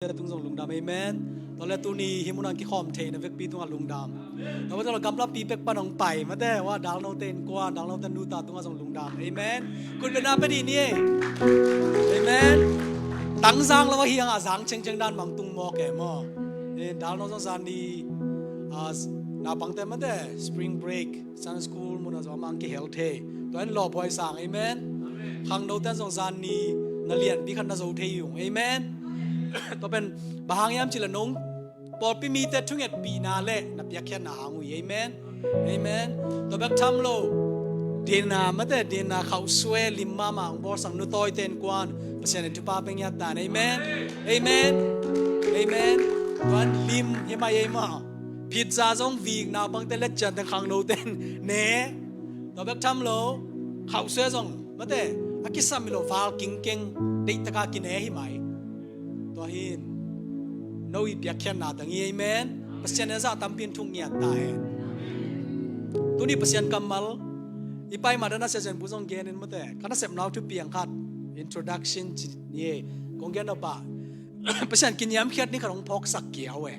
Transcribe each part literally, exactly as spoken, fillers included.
Tung zong lungdam, amen. Tua le tuni hih munah kikhawm theihna vekpi tungah lungdam. Tua mate lo gamlampi pek pan hong pai mate, wa, dalnote innkuan, dalnote nuta tungah zong lungdam, amen. Kutbetna pia dih ni ei. Amen. Tangzang lo ahi hangah zang cengceng dan mah tung mawk e maw. Dalno zong zan ni, ah, naupangte mate spring break, Sunday school munah zong amah ang kihel thei. Tua in lawphuai sang, amen. Khangnote zong zan ni na lianpi khat na zo thei ung, amen. Tua pen bang hang hiam cih leh nong pawlpi mite thungetpihna le na piakkhiatna hang uh hi, amen. Amen. Tua bek tham lo, dinner mate, dinner khauhsuai lim mahmah hong bawlsak nutawite innkuan Pasian in thupha pia ngiat ta hen, amen. Amen. Amen. Tuan lim hi mai ei maw. Pizza zong vik naupangte le ciante khangnote ne. Tua bek tham lo, khauhsuai zong mate, a kisam hi lo, val kingkeng deihtaka kine hi mai. Tua hi in no i piakkhiatna tang hi, amen. Pasian in a zah tampi in thuk ngiat ta hen. Tuni Pasian kammal i pai mah dan a Sia Zen Bu zong gen in mate, ka nasepna uh thupiang khat, introduction ci ni ei. Kong gen nop ah Pasian kiniamkhiat ni khat hong phawksak kia uh e.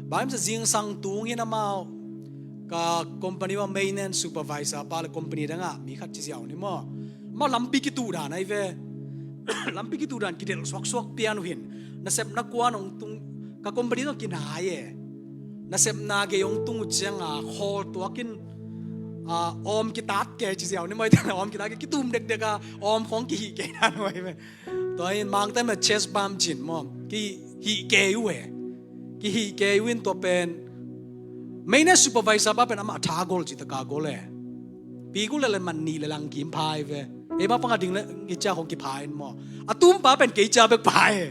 Bang hiam cih leh zingsang tung hi in amau ka company uh a maintenance supervisor pa le company dangah mi khat ci ziau ni maw. Amah lampi kituh dan ahi ve. Lampi kituh dan kidelh suaksuak pian uh hi in. Nasepna kuan hong tung, ka company tawh kinai e. Nasepna gei hong tung uh ciangah khawl tuak in, ah, awm kitat kei ci ziau ni maw, awm kitat kei, kitum dekdek a awm khawng kihih kei dan uh ahi ve. Tua in Mangte mah chest bump ci in maw, kihih kei uh e. Kihih kei uh in tua pen maintenance supervisor pa pen amah tha gol cih taka gol e. Pi gul le le man nih le lang kim pha hi ve. Ei mah pang a ding le ngi cia khong kipha in maw. A tumpa pen kei cia bek pha e.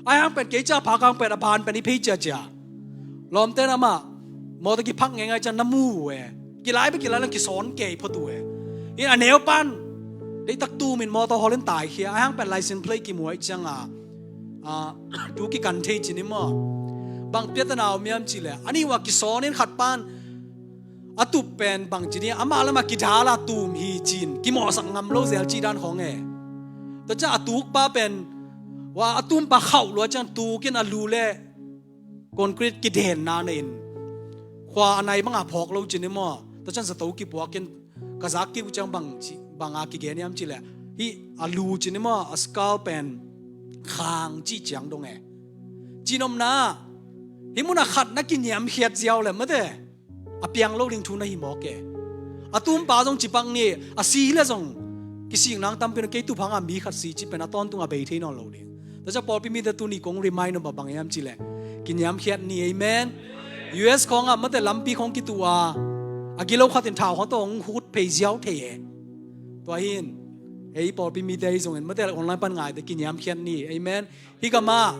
Ai hang pen kei cia pha kang pen a ban pen i phei cia cia. Lawmte in amah mawtaw kiphak ngeingai ciang na mu uh e. Kilai bek kilai lang kisawn kei phot uh e. In a neu pan deihtak tum in mawtaw hawl in taikhia. Ai hang pen license plate kimuai ciangah, ah, tu kikan thei ci ni maw. Bang piatana om hiam cih leh a nih uh a kisawn in khat pan a tup pen bang ci ni, amah le amah kidal a tum hi ci in kimawhsak ngam lo zel cih dan khawng e. Tua ciang a tukpa pen, wa, a tumpa khauh lua ciang tuk in a lu le concrete kidenna na in khua a nai bangah phawk lo ci ni maw. Tua ciang zato kipuak in ka zak kik uh ciang bang ci, banga kigen hiam cih leh hih a lu ci ni maw, a skull pen khang cih ciang dong e. Cihnopna hih munah khat na kiniamkhiat ziau le mate, a piang lo ding thu na hi mawk e. A tumpa zong cipak ni, a si hi le zong kisik nang tampi in kei tuphang a mi khat si cih pen a tawntung a bei thei nawn lo ding. Tua ciang pawlpi mite tuni kong remind nop a bang hiam cih leh kiniamkhiat ni, amen. U S khawngah mate lampi khawng kituh a, a gilo khat in thau khawng tawh hong hut phei ziau thei e. Tua hi in ei pawlpi mite hi zongin mate online pan ngaite kiniamkhiat ni, amen. Hih gamah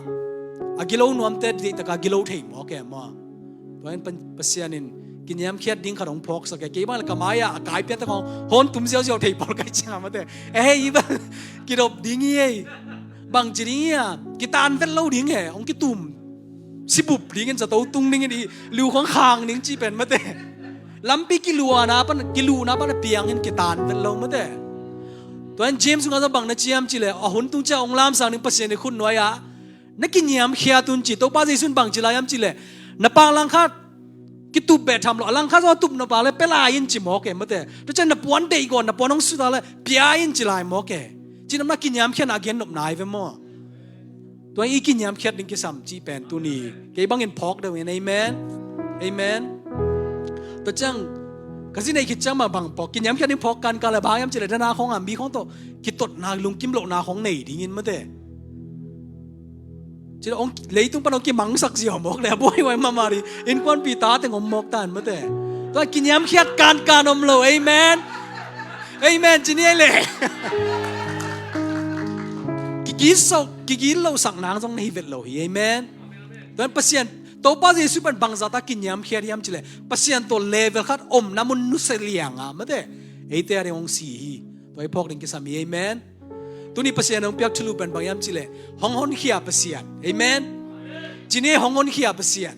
a gilo nuamte deihtaka gilo thei mawk e maw. Tua in Pasian in kiniamkhiat ding khat hong phawksak e. Kei bang le ka mai-ah a kaipiate khawng hong tum ziauziau thei pawl kai ciangah mate, e hei, i bang kidop ding hi ei. Bang ci ding hi a, kitan vet lo ding he, hong kitum sibup dingin zato tung dingin i liu khawng khang ding cih pen mate. Lampi kiluhna pan, kiluhna pan a piang in kitan vet lo mate. Tua in James sungah zong bang na ci hiam cih leh a hun tung ciang hong lamsang ding Pasian i khut nuai-ah na kiniamkhiat un ci. Topa Jesu in bang ci lai hiam cih leh na pang langkhat kitup beh tham lo, a langkhat zong a tup nop a le pia lai in ci mawk e mate. Tua ciang na puan deih gawn, na puan hong sut a le pia in ci lai mawk e. Cihnopna kiniamkhiatna a gen nopna hi ve maw. Tua i kiniamkhiat ding kisam cih pen tuni kei bangin phawk deuh in, amen. Amen. Tua ciang ka zi nei khit ciang mah bang phawk, kiniamkhiat ding phawk kankan le bang hiam cih leh dana khawngah mi khawng tawh kitotna, lungkim lohna khawng nei dingin mate. Ci leh hong leitung pan hong kimangsak ziau mawk le a buaihuai mahmah ding, innkuanpih ta teng om mawk ta in mate. Tua kiniamkhiat kankan om lo, amen. Amen ci ni ei le. Kigit so, kigit losak nang zong na hi vet lo hi, amen. Tua in Pasian, Topa Jesu pen bangzah ta kiniamkhiat hiam cih leh Pasian tawh level khat omna mun nusia liangah mate, eite a ding hong si hi. Tua i phawk ding kisam hi, amen. Tuni Pasian hong piak thulu pen bang hiam cih leh hong honkhia Pasian, amen. Ci ni, hong honkhia Pasian.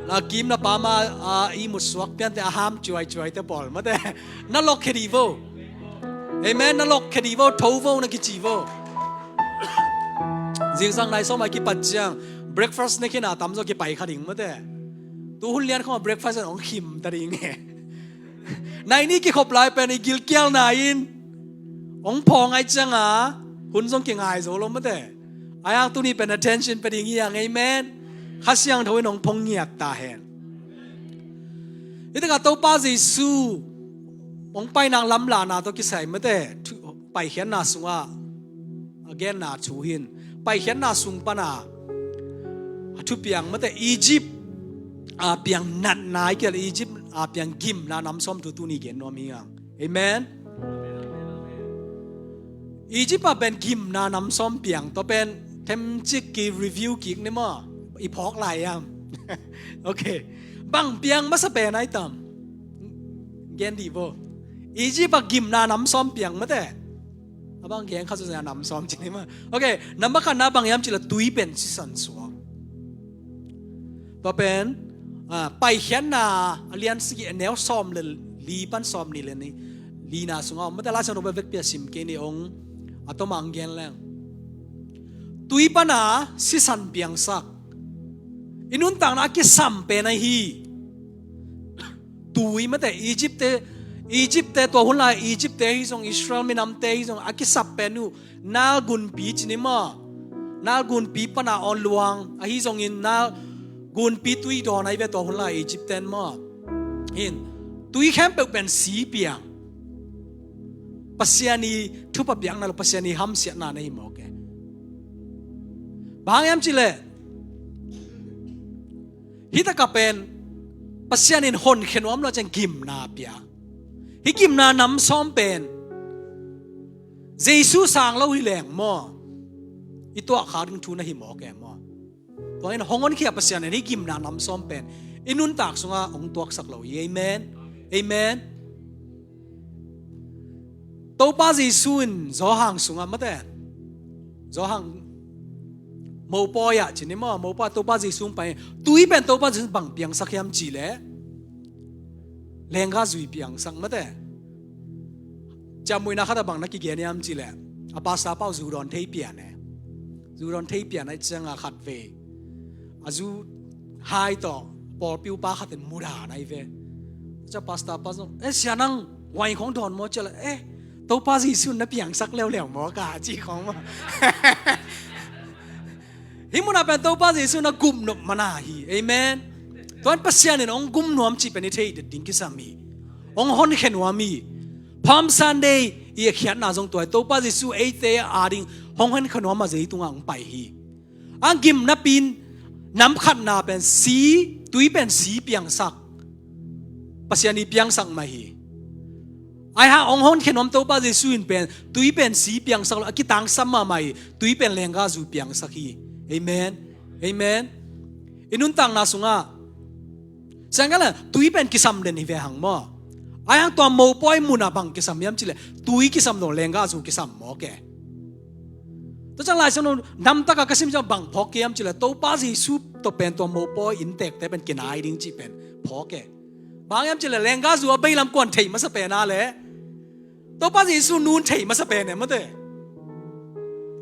La kim na pa ma, a, i mut suak piante a ham cuaicuaite pawl mate, na lok khia dih vo. Amen. Na lok khia dih vo, tho vo, na kici vo. Zingsang nai sawm a kipat ciang breakfast ne khin a tamzaw kipai kha ding mate. Tu hun lian khawng a breakfast in hong khim ta ding e. Nai ni kikhop lai pen i gilkialna in hong phawng ai ciang a hun zong kingai zo lo mate. Ai hang tuni pen attention pe ding hi hang, amen. Kha Siangtho in hong phong ngiat ta hen. Hi takah Topa Jesu hong painak lamlahna tawh kisai mate, thu, Paikhiatna sungah a genna thu hin, Paikhiatna sung pana a thupiang mate, Egypt a piang natna i kial, Egypt a piang gimna nam sawm thu tuni gen nuam hi hang. Amen. Egypt a pen gimna nam sawm piang tawh pen themcik ki review kik ni maw? I phawk lai am? Ok. Bang piang masa pen ai tam? Gen dih bo. Egypt a gimna nam sawm piang mate. A bang gen kha zuzia nam sawm ci ni maw? Ok. Nambat khatna bang hiam cih leh tui pen sisan suak. Tua pen, ah, Paikhiatna a lian sagih a neu sawm le li pan sawm nih le nih, lina sungah om mate. Lai Siangtho pen vekpi a sim kei ni ong, a tawmang gen leng. Tui pana sisan piangsak. I nuntakna a kisam pen ahi. Tui mate, Egypt te, Egypt te tua hun lai Egypt te hi zong, Israel minam te hi zong a kisap pen uh Nile gunpi ci ni maw? Nile gunpi pana awn luang ahi zongin Nile gunpi tui dawn ahi ve tua hun lai Egypt ten maw? Hin, tui khempeuh pen si piang. Pasian i thupha piakna lo, Pasian i hamsiatna na hi mawk e. Bang hiam cih leh, hi takah pen Pasian in honkhia nuam lo ciang gimna pia. Hi gimna nam sawm pen Jesu sang lo hi leng maw, i tuahkhak ding thu na hi mawk e maw? Tua in hong honkhia Pasian in hi gimna nam sawm pen i nuntak sungah hong tuaksak lo hi. Amen. Amen. Topa Jesu in Johan sungah mate, Johan mopawi ah ci ni maw, mopawi ah Topa Jesu pai, tui pen Topa Jesu bang piangsak hiam cih leh, lengga zui piangsak mate. Ciammuina khat a bang na kigen hiam cih leh, a pastor pa uh zu dawn thei pian e. Zu dawn thei pian ai ciang a khat ve a zu hai tawh pawlpi upa khat in mudan ai ve. Cia pastor pa zong, "Eh, sia nang wai khong dawn maw?" Cia leh, "Eh, Topa Jesu na piangsak leuleu maw ka," ci khong maw. Hi munah pen Topa Jesu na gupnop mana hi. Amen. Tuan Pasian in hong gum nuam cih pen i thei ding kisam hi. Hong honkhia nuam hi. Palm Sunday i a khiatna zong tua hi. Topa Jesu eite a ding hong honkhia nuam a zei tungah hong pai hi. A gimna pen nam khatna pen si, tui pen si piangsak. Pasian i piangsak mah hi. Ai hang hong honkhia nuam Topa Jesu in pen tui pen si piangsak lo, a kitangsam mahmah hi. Tui pen lengga zu piangsak hi. Amen. Amen. I nuntakna sungah sianggal a tui pen kisam den hi ve hang maw? Ai hang tua mopawi munah bang kisam hiam cih leh tui kisam lo, lengga zu kisam mawk e. Tua ciang Lai Siangtho namtak a ka sim ciang bang phawk hiam cih leh Topa Jesu tawh pen tua mopawi inntekte pen kinai ding cih pen phawk e. Bang hiam cih leh lengga zu a beilam kuan thei masa pen a leh Topa Jesu nun thei masa pen e mate.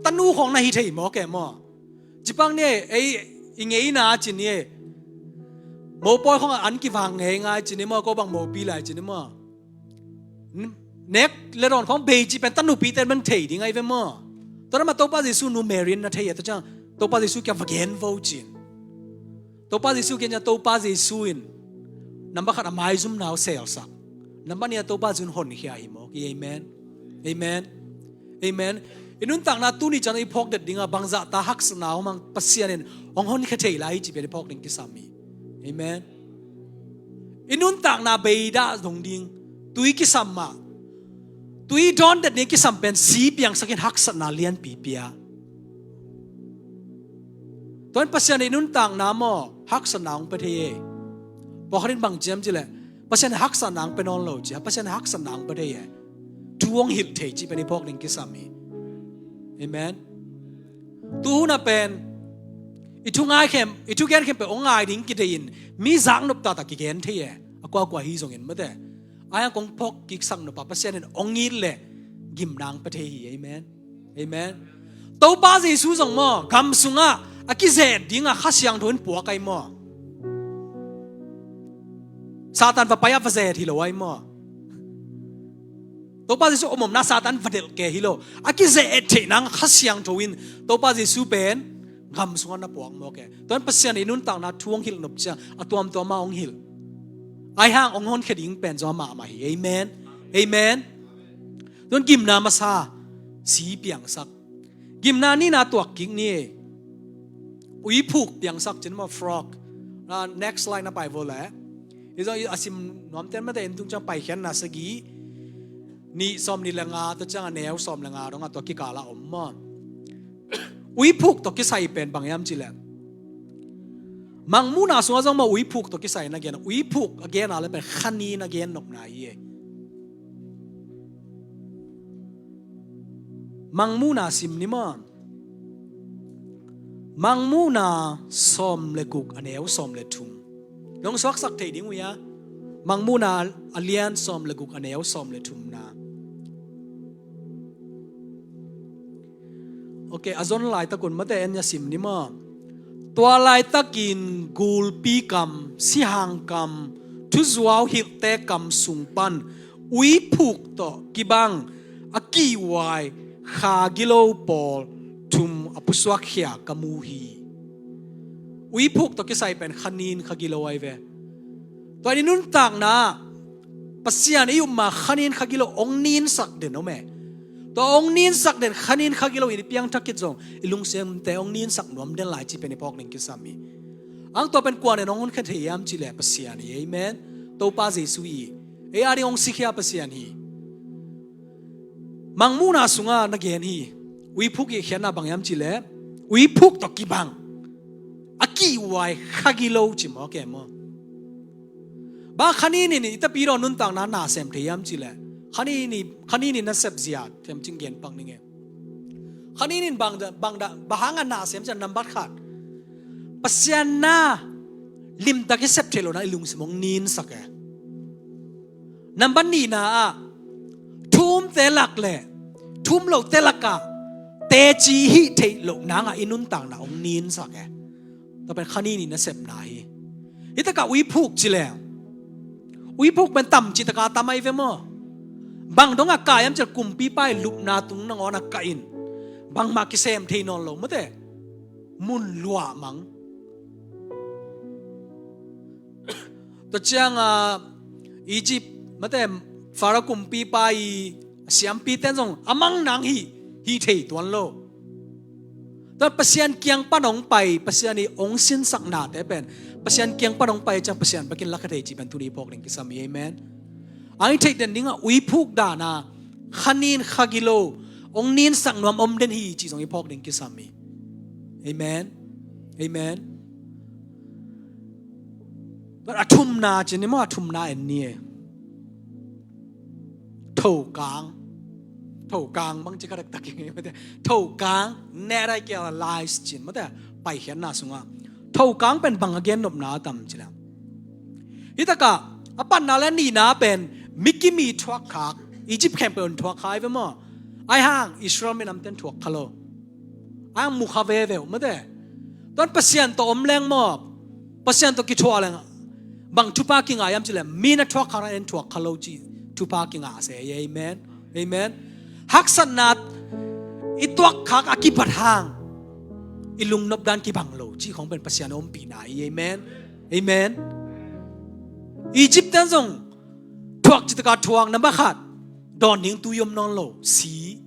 Tanu khong na hi thei mawk e maw? Cipang ni e, ei i ngeina ci ni e. Mopawi khong an kivang ngei ngai ci ni maw, ko bang mopi lai ci ni maw? Nek le dawn khong bei ci pen tanupite man thei ding ai ve maw? Tua nama Topa Jesu nu Mary na thei e, tua ciang Topa Jesu kia va gen vo cin. Topa Jesu kia nia Topa Jesu in nambat khat a maizum nau selsak. Nambat nih a Topa Jesu in honkhia hi mawk hi. Amen. Amen. Amen. I nuntakna tuni ciang i phawk det ding a bangzah ta haksatna om hang Pasian in hong honkhia thei lai hi ci pen i phawk ding kisam hi. Amen. I nuntakna beidah dong ding tui kisam mah. Tui dawn det ni kisam pen si piangsak in haksatna lianpi pia. Tuan Pasian i nuntakna maw haksatna hong pe thei e. Pawlkhat in bang ci hiam cih leh Pasian haksatna hong pe nawn lo ci a, Pasian haksatna hong pe thei e. Thu hong hilh thei ci pen i phawk ding kisam hi. Amen. Tu hun a pen i thu ngai khem, i thu gen khem pen hong ngai ding kideih in mi zaknop tata kigen thei e. A kuakua hi zongin mate. Ai hang kong phawk kiksak nop a Pasian in hong it leh gimna hong pe thei hi. Amen. Amen. Topa Jesu zong maw, gam sungah a kizet dingah Kha Siangtho in puak ai maw? Satan va pai-ah va zet hi lo ai maw? Topa Jesu om omna Satan va delh kei hi lo. A kizet theih nang Kha Siangtho in Topa Jesu pen gam sungah na puak mawk e. Tua in Pasian i nuntakna thu hong hilh nop ciang a tuamtuam ah hong hilh. Ai hang hong honkhia ding pen zong amah mah hi. Amen. Amen. Tua in gimna masa si piangsak. Gimna nihna tuak kik ni. Uiphuk piangsak cin maw, frog. Na next slide na pai vo le. I zong i a sim nuam ten mate in tung ciang Paikhiatna sagih, nih sawm nih le nga, tua ciang a neu sawm le nga dong a tua kikal a om maw. Uiphuk tawh kisai pen bang hiam cih leh, Mangmuhna sungah zong maw uiphuk tawh kisai na gen, uiphuk a gen a le pen khanin a gen nopna hi e. Mangmuhna sim ni maw. Mangmuhna sawm le guk a neu sawm le thum. Nong suaksak thei ding uh hia? Mangmuhna a lian sawm le guk a neu sawm le thumna. Ok, a zon laitak un mate en a sim ni maw. Tua laitakin gulpi kam, sihang kam, thuzuau hilhte kam sung pan uiphuk tawh kibang a kihhuai kha gilo pawl thum a pusuakkhia ka mu hi. Uiphuk tawh kisai pen khanin kha gilo ai ve. Tua i nuntakna Pasian i upma khanin kha gilo hong ninsak den om e. Tua hong ninsak den khanin kha gilo in i piangthak khit zong i lungsimte hong ninsak nuam den lai cih pen i phawk ding kisam hi. Ang tua pen kua nen hong honkhia thei hiam cih leh Pasian hi. Amen. Topa Jesu hi. Ei a ding hong sikhia Pasian hi. Mangmuhna sungah na gen hi. Uiphuk i khiatna bang hiam cih leh uiphuk tawh kibang a kihhuai kha gilo ci maw ke maw. Bang khanin in i tapidaw nuntakna na sem thei hiam cih leh khanin in, khanin in na sep zia thiam cing gen pak ning e. Khanin in bang da, bang da, bang hang a na sem zia nambat khat. Pasian na limtak i sep thei lo na i lungsim hong ninsak e. Nambat nihna ah thu umte lak le thu um lote lakah teci hih theih loh nangah i nuntakna hong ninsak e. Tua pen khanin in na sepna hi. Hi takah uiphuk ci leng uiphuk pen tam ci takah tam ai ve maw. Bang dongah kah hiam cih leh kumpipa i lupna tung nangawn a kah in bangmah kisem thei nawn lo mate. Mun luah mang. Tua ciang a Egypt mate Pharaoh kumpipa i siampite in zong a mang nang hi, hi thei tuan lo. Tua Pasian kiang pan hong pai, Pasian i hong sinsaknate pen Pasian kiang pan hong pai ciang Pasian bekin lakhia thei cih pen tuni phawk ding kisam hi. Amen. Ang i theih den dingah uiphuk dana khanin kha gilo hong ninsak nuam om den hi cih zong i phawk ding kisam hi. Amen. Amen. Tua a thumna cin ni maw, a thumna en ni e. Thokang. Thokang bang ci kha taktak hi. Thokang, net ai kia lies cin mate Paikhiatna sungah. Thokang pen bang a gen nopna a tam ci leng. Hi takah a panna le nihna pen mi kimi thuak khak, Egypt khempeuh in thuak kha ai ve maw. Ai hang Israel minamte in thuak kha lo. Ang mu kha veve uh mate. Tuan Pasian tawh om leng maw, Pasian tawh kithuah leng bang thupha kingah hiam cih leh mi na thuak khak na en thuak kha lo cih thupha kingah se hi. Amen. Amen. Haksatna i tuak khak a kipat hang i lungnop dan kibang lo cih khong pen Pasian a ompihna hi. Amen. Amen. Egypt ten zong thuak ci takah thuak nambat khat dawn ding tui om nawn lo si.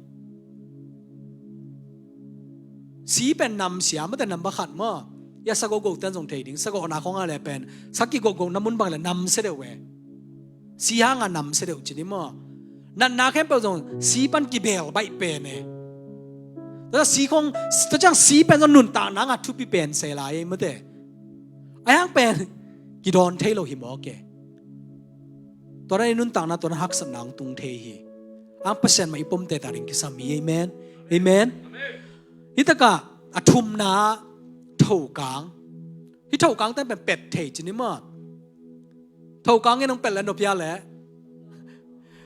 Si pen nam sia mate nambat khat maw. Ia sagogo ten zong thei ding, sagawhna khong a le pen sa kigogo na mun bang le nam sia deuh e. Si hanga nam sia deuh ci ni maw. Natna khempeuh zong si pan kibel baih pen e. Tua si khong, tua ciang si pen zong nuntakna nga thupi pen se lai ei mate. Ai hang pen kidawn thei lo hi maw ke. Tua dan i nuntakna tua na haksatna ang tung thei hi. Ang Pasian mah i pomte ta ding kisam hi. Amen. Amen. Hi takah a thumna thokang. Hi thokang ten pen pet thei ci ni maw. Thokang in ang pet le nopia le.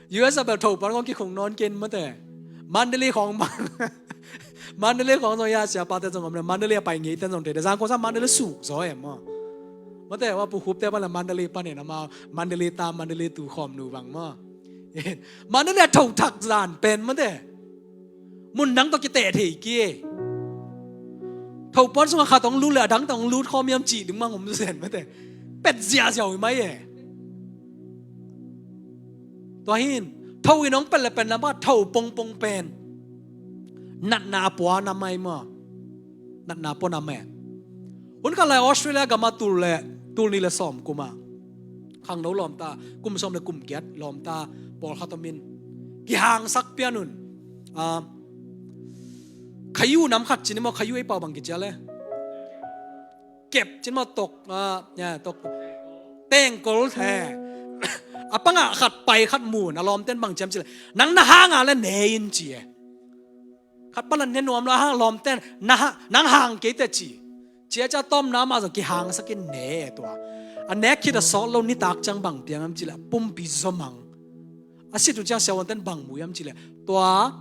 U S a bel thopan kong kikhung nawn ken mate. Mandalay khong bang. Mandalay khawng zong ya siapa te zong om le, Mandalay a pai ngei te zong te de, zang khawng sa Mandalay suk zaw em maw. Mate wa pu khup te pan la Mandalay pan en ama Mandalay ta Mandalay tu khawm nu bang maw. Mandalay a tho thak zan pen mate. Mun dang tawh kiteh thei ki. Tho puan sungah khat hong lut le a dang tawh hong lut khawm hiam cih ding mang om zen mate. Pet ziahziah uh hi mai e. Tua hin tho in hong pet le pen lam khat tho pongpong pen natna a pua na mai maw. Natna pua na mai. Hun khat lai Australia gam ah tul le tul nih le sawm kum ah khangno lawmta, kum sawm le kum giat lawmta pawlkhat om in kihangsak pian un. Ah, khayu nam khat cin maw, khayu ei pau bang kicia le kep cin maw, tok, ah, ya, tok tengkol he. A pangah khat pai khat mun a lawmten bang ciam ci le nang na hang a le ne in ci e. Khat pan la ne nuam lo a hang lawmten na ha-, nang hang kei te ci. Cia cia tawmna mah zong kihangsak in ne tua. A nek khit a sawt lo nitak ciang bang piang am ci le pumpi zomang. A sit uh ciang siavuanten bang mu hiam ci le tua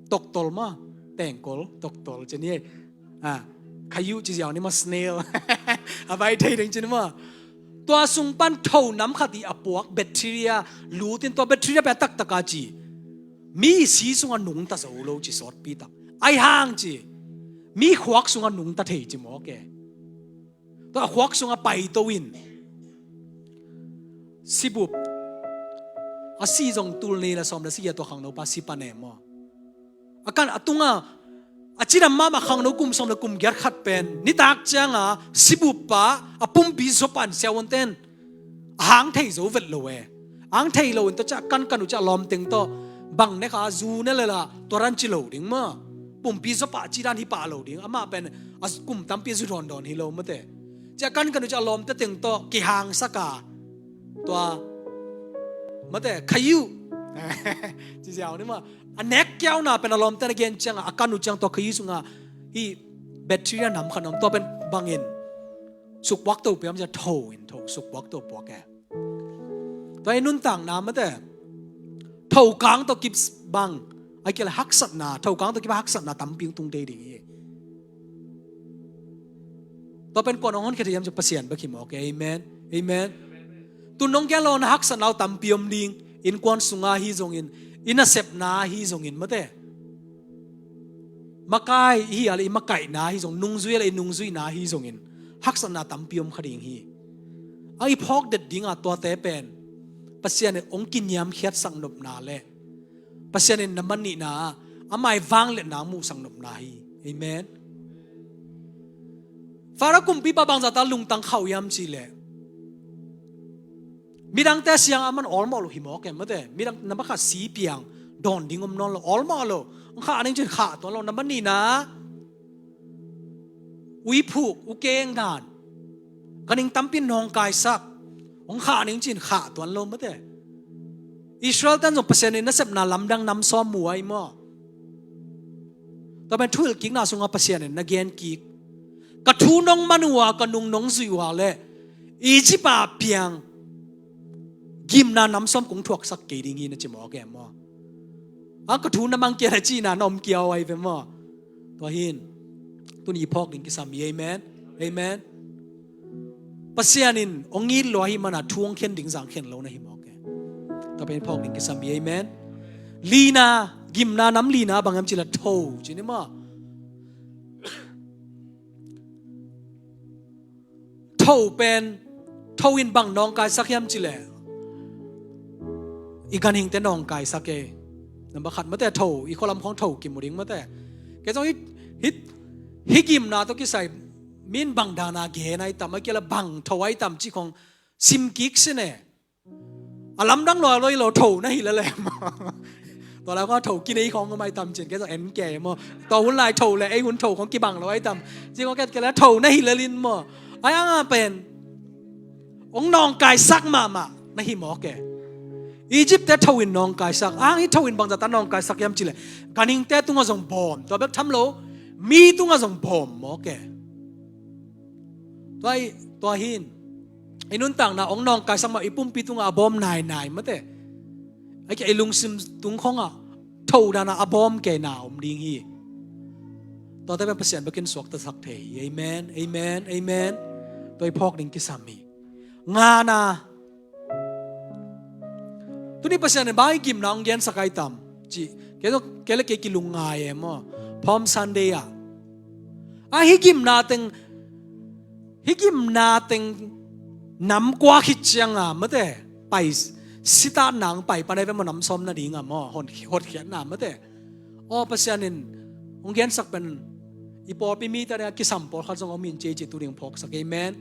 toktol maw, tengkol toktol ci ni. Ah, khayu ci ziau ni maw, snail. A vai thei ding ci ni maw. Tua sung pan tho nam khat i a puak bacteria lut in tua bacteria pen taktak a ci mi si sungah nungta zo lo ci sawtpi tak. Ai hang ci mi khuak sungah nungta thei ci mawk e. Tua a khuak sungah paito in sibup a si zong tul nih le sawm le si a tua khangno pa si pan e maw. A kan a tunga a cidam mahmah khangno kum sawm le kum giat khat pen nitak cianga sibup pa a pumpi zo pan siavuanten a hang thei zo vet lo e. Hang thei lo in tua ciah kan kan uh ciah lawmteng tawh bang ne kha zu ne le la tua ran ci lo ding maw. Pumpi zo pah ci dan hi pah lo ding amah pen a kum tampi a zu dawndawn hi lo mate. Ciah kan kan uh ciah lawmte teng tawh kihangsak a tua mate khayu ci ziau ni maw. A nek kiauna pen a lawmte na gen cianga a kan uh ciang tua khayu sunga hi bacteria nam khan om tua pen bangin sukpuak to piam cia tho in tho sukpuak to puak e. Tua i nuntakna mate tho kang tawh kip bang a kila haksatna tho kang tawh kip haksatna tampi tung tei ding hi. Tua pen kuan hong honkhia thei hiam ci Pasian bek hi mawk e. Amen. Amen. Tun nong gen lo na haksatna uh tampi om ding. Innkuan sunga hi zongin i nasepna hi zongin mate makai hi a le i makaihna hi zong nungzui a le i nungzuina hi zongin haksatna tampi om kha ding hi. A i phawk det dinga tuate pen Pasian in hong kiniamkhiatsak nopna le Pasian in na man nihna a mai vangliatna muhsak nopna hi. Amen. Fara kumpipa bangzata lungtang khauh hiam ci le midangte siang a man awlmawh lo hi mawk e mate midang na bakhat si piang dawn ding om nawn lo awlmawh lo. Hong khah ning cin khah tuan lo na man nihna uiphuk ukeng dan kaning tampi nawngkaisak hong khah ning cin khah tuan lo mate. Israel tan zong Pasian in nasepna lamdang nam sawm mu ai maw. Tua pen thuhilh kikna sunga Pasian in na gen kik ka thu nong man uh a ka nung nong zuih uh a le Egypt a piang gimna nam sawm kong thuaksak kei ding hi na ci mawk e maw. A ka thu na mang kia na cina na om kia uh ai ve maw. Tua hin tuni i phawk ding kisam hi. Amen. Amen. Pasian in hong it lua hi mana thu hong khen ding zang khen lo na hi mawk e. Tua pen i phawk ding kisam hi. Amen. Lina gimna nam lina bang hiam ci la tho ci ni maw. Tho pen tho in bang nawngkaisak hiam ci le i ganhingte nawngkaisak e. Number khat mate tho i khualam khawng tho kimu ding mate. Kei zong hi, hi, hi gimna tawh kisai min bang dana gen ai tam a kia la bang tho ai tam ci khawng sim kik sin e. A lamdang lua loi lo tho na hi le le maw. Tua lai khuang tho kinei khawng mai tam cin kei zong en kei maw. Tua hun lai tho le ei hun tho khawng kibang lo ai tam ci khawng ket kei le tho na hi le lin maw. Ai anga pen hong nawngkaisak mahmah na hi mawk e. Egypt te tho in nawngkaisak ang hi tho in bangzata nawngkaisak hiam ci le ganhingte tungah zong bawm tua bek tham lo mi tungah zong bawm mawk e. Tua hi, tua hin i nuntakna hong nawngkaisak mah i pumpi tungah a bawm nainai mate. A kia i lungsim tung khawngah tho dana a bawm kei na om ding hi. Tuate pen Pasian bekin suaktasak thei hi. Amen, amen, amen. Tua i phawk ding kisam hi. Ngana. Tuni Pasian in bang i gimna hong gensak ai tam ci. Kei le kei kilung ngai e maw. Palm Sunday ah, a hi gimna teng, hi gimna teng nam kua khit cianga mate, pai sita nang pai pan ai ve maw, nam sawm nadinga maw, hotkhiatna mate. Aw, Pasian in hong gensak pen i pawlpi mite a kisam pawlkhat zong om in ci ci tu ding phawksak. Amen.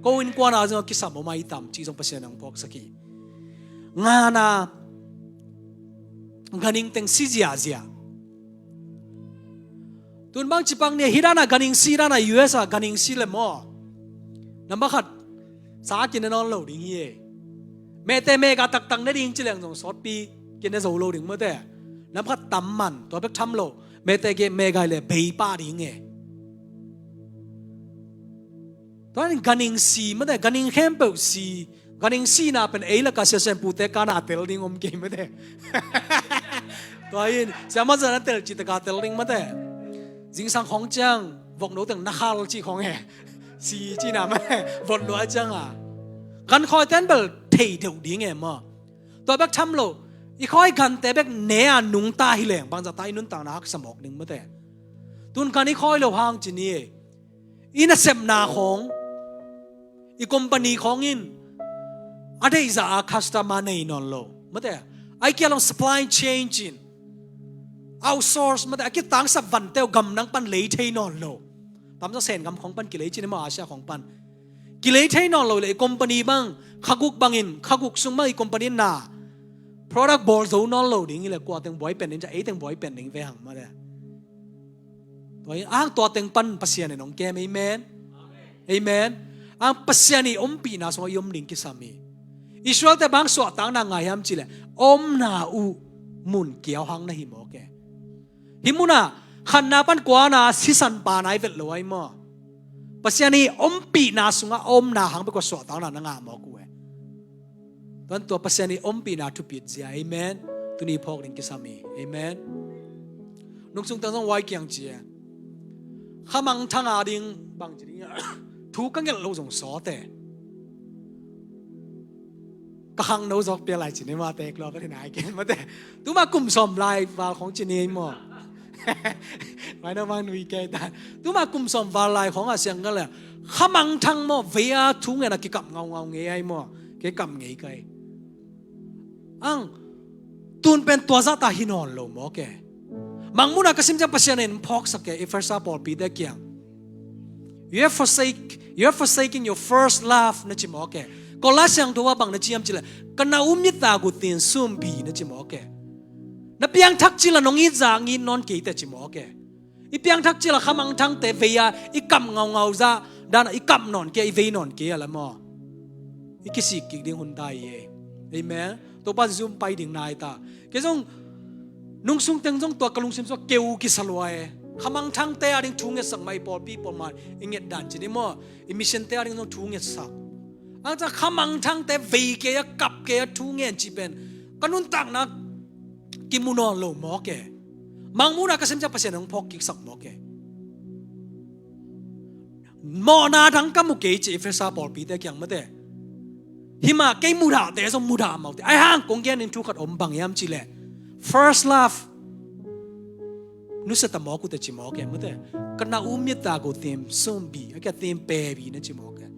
Ko innkuan a zong kisam om ai tam ci zong Pasian in hong phawksak hi. Ngana, ganhing teng si ziahziah. Tun bang ci pak ni, hi dana ganhing si dana, U S a ganhing si le maw, nambat khat sa kine nawn lo ding hi e. Mehte mega taktak ne ding ci leng zong sawtpi kine zo lo ding mate. Nambat khat tam man, tua bek tham lo, mehte ge mega le bei pah ding e. Tua in ganhing si mate, ganhing khempeuh si. Ganhing sina pen ei laka siasen pute kana tel ding om kei mate. Tua in siamah zan a tel citaka tel ding mate. Zingsang khong ciang vokno teng na khal ci khong e. Si cina mate, vokno a cianga gan khawi ten bel thei deuh ding e maw. Tua bek tham lo, i khawi gante bek ne a nungta hi leng bangzata i nuntakna haksa mawk ding mate. Tun gan i khawi lo hang ci ni e. I nasepna khawng, i company khawng in a deihzah a customer nei nawn lo mate. Ai kia long supply chain cin outsource mate, a kitangsap vante uh gamdang pan lei thei nawn lo. Tamzaw Sen gam khawng pan kilei cin i maw, Asia khawng pan kilei thei nawn lo le i company bang, khaguk bangin, khaguk sung bang i company na product bawl zo nawn lo ding hi le kua teng buai pen ding, ca ei teng buai pen ding ve hang mate. Tua in ang tua teng pan Pasian in hong kem. Amen. Amen. Ang Pasian i ompihna sungah i om ding kisam hi. Israel te bang suahtakna ngai hiam ci le, omna uh mun kiau hang na hi mawk e. Hi muna khanna pan kuana sisan pa nai vet lo ai maw. Pasian i ompihna sungah omna hang bek kua suahtakna na ngah mawk uh e. Tuan tua Pasian i ompihna thupit zia. Amen. Tuni phawk ding kisam hi. Amen. Nungsung tang zong wai kiang ci e. Khamangthang a ding bang ci ding a, thu ka ngelh lo zong sawt e. Ka khangno zawk pia lai ci ni mate, klua ka thin ai ken mate. Tuma kum sawm lai val khong ci ni maw. Mai no mang nui kei ta. Tuma kum sawm val lai khong a siang ka le. Khamangthang maw, vei a thu ngen a kikap ngaungau ngei ai maw. Kei kap ngei kai. Ang tun pen tua zah ta hi nawn lo mawk e. Mangmuna ka sim ciang Pasian in phawksak e, Efesa pawlpite kiang. You have forsake, you have forsaken your first love na ci mawk e. Kolai siangtho a bang na ci hiam ci le, ka na um nita gu tin sumbi na ci mawk e. Na piangthak ci la nong it zah ngit nawn kei te ci mawk e. I piangthak ci la khamangthangte vei a i kap ngaungau zah dana i kap nawn kei, i vei nawn kei a la maw. I kisik kik ding hun ta hi e. Amen. Topan zum pai ding nai ta. Kei zong nungsung teng zong tua ka lungsim sua keu kisa lua e. Khamangthangte a ding thu ngetsak mai pawlpi pawlman i nget dan ci ni maw. I mission te a ding zong thu ngetsak. Ang ca khamangthangte vei kei a kap kei a thu ngen ci pen ka nuntakna kimu nawn lo mawk e. Mangmuna ka sim ciang Pasian hong phawk kiksak mawk e. Mawhna dang ka mu kei ci Efesa pawlpite kiang mate. Hima kei mudahte zong mudah mawk te. Ai hang kong gen in thu khat om bang hiam ci le, first love nusia ta mawk uh te ci mawk e mate. Ka na um nita gu tim sumbi a kia tim pebi na ci mawk e.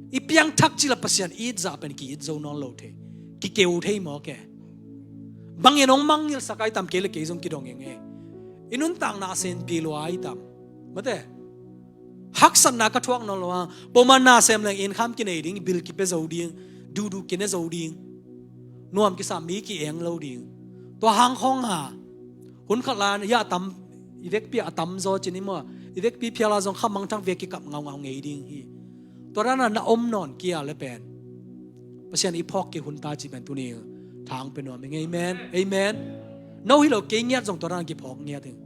I piangthak ci la Pasian it zah pen ki it zo nawn lo thei. Kikeu thei mawk e. Bangin hong mangngilhsak ai tam, kei le kei zong kidong ing e. I nuntakna a senpi lua ai tam mate. Haksatna ka thuak nawn lo a, pawlman na sem leng inn kham kinei ding, bil kipia zo ding, duhduh kine zo ding, nuam kisa mi ki-eng lo ding. Tua hang khawng a hun khat la ya tam, i vekpi a tam zaw ci ni maw. I vekpi phial a zong khamangthang vek kikap ngaungau ngei ding hi. Tua dana na om nawn kia le pen Pasian i phawk kei hun ta ci pen tuni thang pe nuam ing. Amen. Amen. No hi lo kei ngiat zong tua dana kiphawk ngiat ing.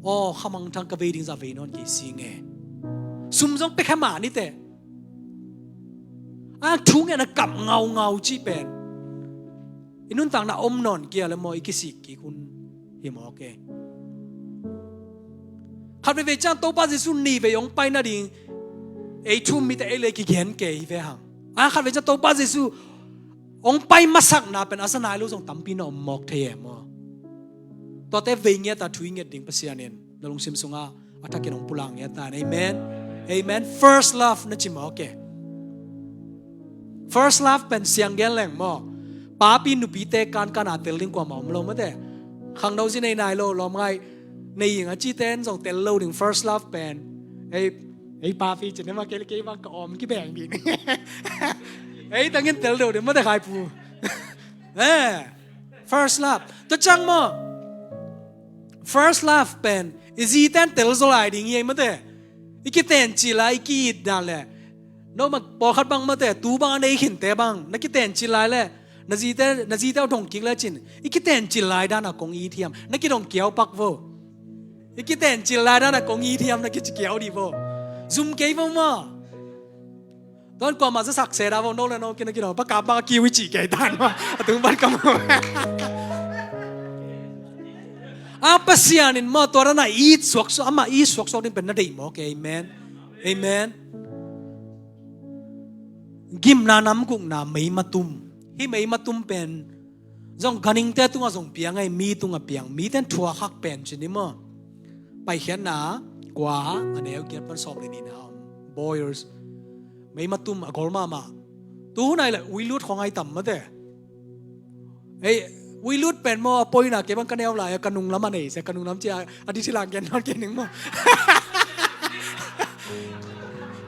Aw, khamangthang ka vei ding zah vei nawn kei si nge. Sum zong pekhe mah ni te. A thu ngen a kap ngaungau ci pen i nuntakna om nawn kia le maw, i kisik kik hun hi mawk e. Khat veivei ciang Topa Jesu nih vei hong pai nading ei thu-um mite ei le kigen kei hi ve hang. A khat vei ciang Topa Jesu hong pai masakna pen a za nai lo zong tampi na om mawk thei e maw? Tuate vei ngiat a thu i nget ding Pasian in na lungsim sungah a thakin hong pulak ngiat ta in. Amen. Amen. First love na ci mawk e. First love pen siang gen leng maw, papi nupite kankan a tel ding kuamah om lo mate. Khangno zi nei nai lo, lawmngai nei ing a cite in zong tel lo ding first love pen. Ei, ei papi ci ne ma, kei, kei bang ka om kibeng ding. Ei tangin tel lo ding mate, khaipu. Eh, first love. Tua ciang maw, first love pen i zite in tel zaw lai ding hi ei mate. I kitencil lai, i ki-it dan le, no ma pawlkhat bang mate, tu bang a nei khinte bang na kitencil lai le, na zite, na zite uh dong kik le cin, i kitencil lai dan a kong it hiam? Na kidong kiau pak vo. I kitencil lai dan a kong it hiam na kici kiau dih vo. Zum kei vo maw. Tuan kuamah za sak se da vo, no le no kina kina pa kap bang a kiu i ci kei dan maw. A tung ban ka maw. A Pasian in maw tua dan a it suaksuak, amah it suaksuak ding pen na deih mawk e. Amen. Amen. Gimna namgukna meimatum. Hih meimatum pen zong ganhingte tungah zong piang ei, mi tungah piang, mite in thuak hak pen ci ni maw. Paikhiatna kua, a neu giat pan sawm le nihna om. Boyers. Meimatum a gol mahmah. Tu hun ai le uilut khong ai tam mate. Ei, uilut pen maw a poina kei bang ka neu lai a ka nunglam a nei se, ka nunglam ci a, a di ci lang gen nawn kei ning maw.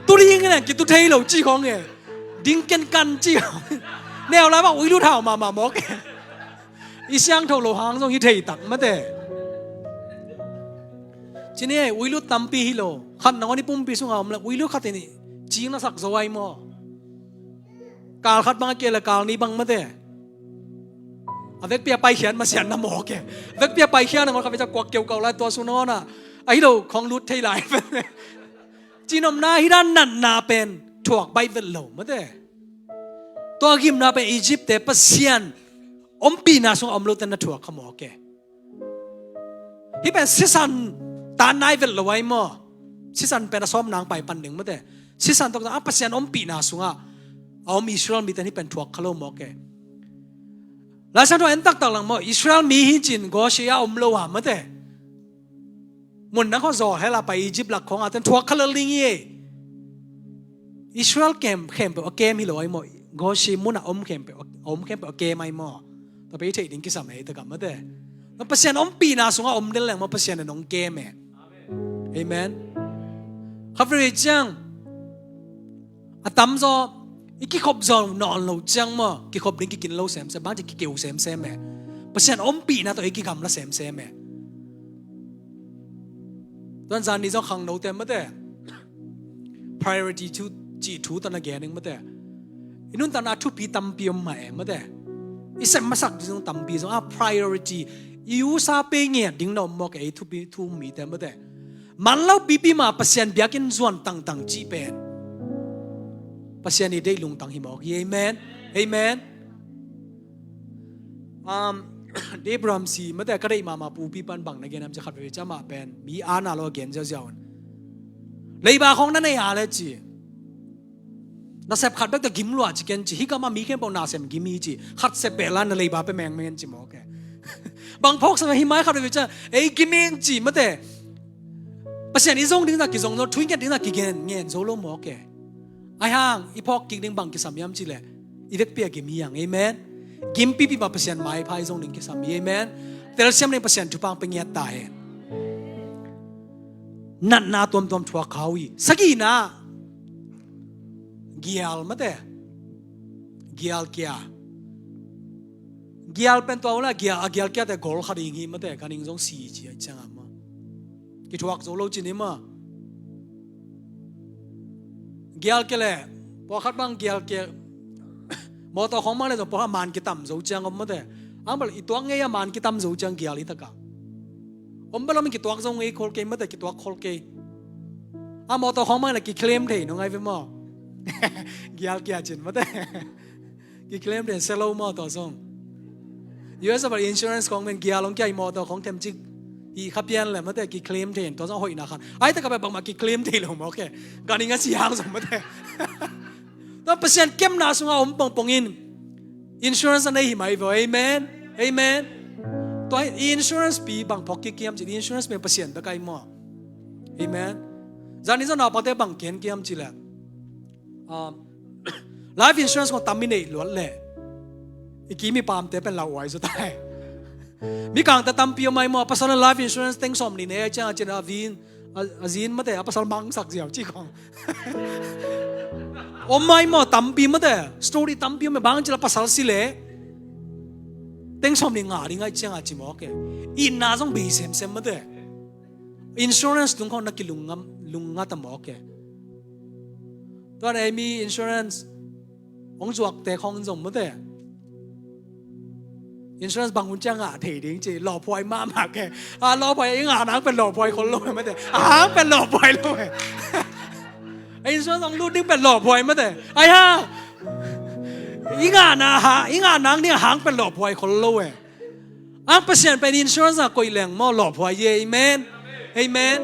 Tu ding nge kitu thei lo ci khong e. Ding ken kan ci khong. Neu lai bang uilut hau mahmah mawk e. I siangtho lo hang zong hi thei tak mate. Ci ni e, uilut tampi hi lo. Khat nangawn i pumpi sungah om le uilut khat in i cing na sak zo ai maw. Kal khat bang a kia le kal ni bang mate. A vekpi a paikhiat masian na mawk e. Vekpi a paikhiat nangawn khat vei ca kuak keu kau lai tua sung nangawn a, a hi lo khong lut thei lai. Cinomna hi dan natna pen thuak baih vet lo mate. Tua gimna pen Egypt te Pasian ompihna sungah om lote na thuak kha mawk e. Hih pen sisan tan nai vet lo ai maw. Sisan pen a sawm nang pai pan ding mate. Sisan tawk a Pasian ompihna sungah a om Israel mite hih pen thuak kha lo mawk e. Lai Siangtho en taktak lang maw, Israel mi hi cin Goshen a om lo a mate. Mun nang khaw zaw hel a pai Egypt lak khawng a ten thuak kha lel ding hi e. Israel kem khempeuh a kem hi lo ai maw. Goshen mun a om khempeuh, a om khempeuh a kem ai maw. Tua pen i theih ding kisam e, i takam mate. Pasian ompihna sungah om den leng maw Pasian in hong kem e. Amen. Kha vei ciang a tamzaw i kikhop zaw nawn lo ciang maw, kikhop ding kikin lo semsem, bang ci kikeu semsem e. Pasian ompihna tawh i kigamla semsem e. Tuan zan ni zong khangnote mate, priority thu, cih thu tawh na gen ing mate. I nuntakna thupi tampi om mah e mate. I sem masak ding zong tampi zong a priority, i usa pei ngiat ding na om mawk e, i thupi thu mite mate. Manlo pipi mah Pasian biakinn zuan tangtang cih pen Pasian i deih lungtang hi mawk hi. Amen. Amen. Um, Dave Ramsey mate ka deih mahmah pupi pan bang na gen am ci khat veve ca mah pen mi ana lo a gen ziauziau un. Leiba khong na nei a le ci. Na sep khat bek tawh gim lua ci ken ci. Hih gamah mi khempeuh na sem gim hi ci. Khat sep beh la na leiba pia mengmeng ci mawk e. Bang phawk sam hi mai khat veve ca ei gim in ci mate. Pasian i zong ding zah kizong zo, thu i nget ding zah kigen ngen zo lo mawk e. Ai hang i phawk kik ding bang kisam hiam ci le i vekpi a gim hi hang. Amen. Gim pipi mah Pasian maipha i zong ding kisam hi. Amen. Telsiam ding Pasian thupha pia ngiat ta hen. Natna tuamtuam thuak kha uh hi. Sagihna gial mate. Gial kia. Gial pen tua uh la gial, a gial kia te gol kha ding hi mate. Ka ning zong si ci a ciang a maw. Kithuak zo lo ci ni maw. Gial kia le pawlkhat bang gial kia. Mawtaw khong bang le zong pawlkhat man kitam zo ciang om mate. Ang bal i tuak ngei a man kitam zo ciang gial i takah. Om bal om in kituak zo ngei khol kei mate, kituak khol kei. A mawtaw khong bang le kiclaim thei no ngai ve maw. Gial kia cin mate. Kiclaim thei selo mawtaw zong. U S a bal insurance khong men gial hong kia i mawtaw khong themcik Hih kha pian le mate kiclaim thei in tua zong hoihna khan. Ai taka bangmah kiclaim thei lo mawk e. Ganhing a si hang zong mate. Tua Pasian kemna sungah om pongpong in insurance a nei hi mai vaw. Amen. Amen. Tua hi insurance pi bang phawk kik hiam cih, insurance pen Pasian bek ahi maw. Amen. Zani zong naupangte bang gen kiam cih leh, um, life insurance kong tam i neih luat leh i kim i pamte pen lauhuai zaw tai. Mikangte tampi om ahi maw, a pasal in life insurance teng sawm nih nei a ciang a cin a vin a, a zin mate a pasal mangsak ziau ci kong. Om ahi maw, tampi mate, story tampi om e, bang cih leh a pasal si leh teng sawm nih ngah ding ahi ciang a ci mawk e. Itna zong bei semsem mate. Insurance tung khawng na kilungngam, lungngat a mawk e. Tua na ei mi insurance hong zuakte khawng zong mate. Insurance bang hun ciang ngah thei ding ci, lawhphuai mahmah ke. A lawhphuai i ngah nang pen lawhphuai khol lo e mate. A hang pen lawhphuai lo e. Insurance hong lut ding pen lawhphuai mate. Ai ha. I ngah na ha, i ngah nang ding a hang pen lawhphuai khol lo e. Ang Pasian pen insurance a koih leng maw lawhphuai e. Amen. Amen.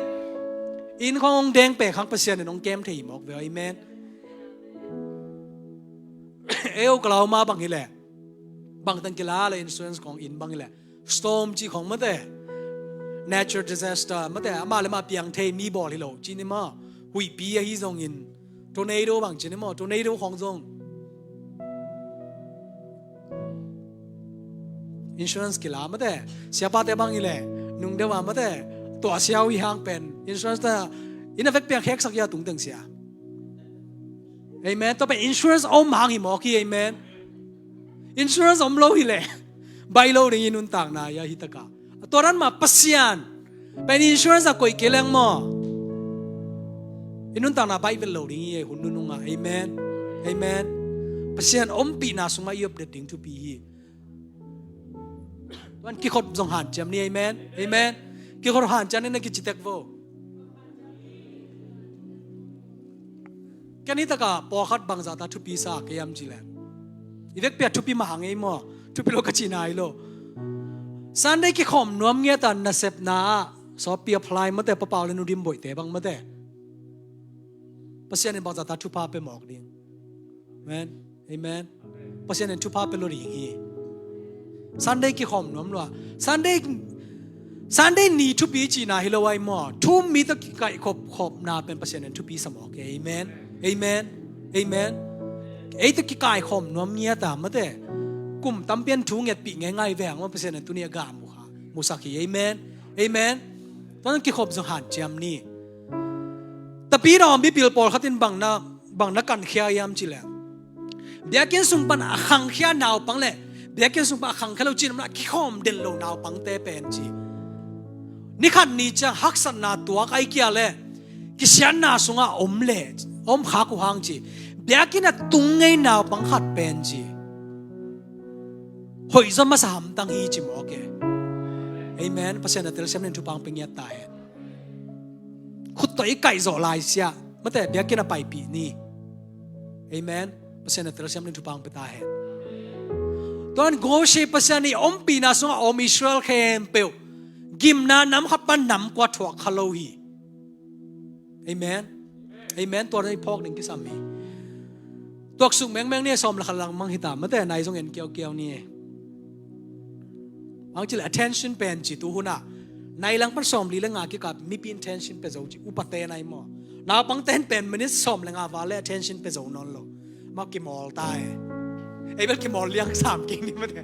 Inn khawng hong deng pek hang Pasian in hong kem thei mawk ve. Amen. Ei Oklahoma bang hi leh bang teng kila le insurance khawng inn bang hi leh storm ci khawng mate, natural disaster mate, amah le amah piang thei mi bawl hi lo ci ni maw. Huihpi ahi zongin tornado bang ci ni maw, tornado khawng zong insurance kila mate. Siapate bang hi leh nung deuh a mate, tua siau hi hang pen insurance ta inn a vek piang kheksak hi a tungteng sia. Amen. Tua pen insurance om hang hi mawk hi. Amen. Insurance om lo hi leh baih lo ding i nuntakna hi a hi taka. Tua dan mah Pasian pen insurance a koih kei leng maw i nuntakna baih vet lo ding hi e hun nunung ah. Amen. Amen. Pasian ompihna sungah i op det ding thupi hi. Tuan kikhop zong hanciam ni. Amen. Amen. Kikhop hanciam ni na kici tek vo. Ken hi taka pawlkhat bangzah ta thupi sa kei hiam cih leh i vekpi a thupi mah hang ei maw, thupi lo ka cihna hi lo. Sunday kikhawm nuam ngiat a nasepna ah sawtpi apply mate, papau le nu dim boihte bang mate. Pasian in bangzah ta thupha pe mawk ding. Amen. Amen. Pasian in thupha pe lo ding hi. Sunday kikhawm nuam lua. Sunday, Sunday ni thupi cihna hi lo ai maw. Thu um mi tawh kikaihkhop khopna pen Pasian in thupi sa mawk e. Amen. Amen. Amen. Ei tawh kikaikhawm nuam ngiat a mate, kum tampi in thu ngetpih ngeingai ve hang maw, Pasian in tuni a gah mu kha, musak hi. Amen. Amen. Tua nang kikhop zong hanciam ni. Tapi na om mipil pawlkhat in bang na bang na kankhia hiam cih leh biakinn sung pan a khangkhia naupang le biakinn sung pan a khangkhia lo cih na kikhawm den lo naupangte pen ci. Ni khat ni ciang haksatna tuak ai kia le kisiatna sungah om le om khak uh hang ci. Biakinn a tung ngei naupang khat pen ci. Hoih zaw masa hamtang hi ci mawk e. Amen. Pasian a telsiam nin thupha hong pe ngiat ta hen. Khut tawh i kaih zawh lai sia mate, biakinn a paipih ni. Amen. Pasian a telsiam nin thupha hong pe ta hen. Tuan Goshe Pasian i ompihna sungah a om Israel khempeuh gimna nam khat pan nam kua thuak kha lo hi. Amen. Amen. Tua dan i phawk ding kisam hi. Tuaksuk mengmeng ni, sawm le khat langmang hi ta mate, nai zong en kiaukiau ni. Bang cih leh attention pen ci tu hun ah nai lang pan sawmli le nga kikap mipi in attention pe zo ci, upate nai maw. Naupangte in pen minute sawm le nga val le attention pe zo nawn lo. Mah kimawl ta e. Ei bel kimawl liang sam kik ni mate.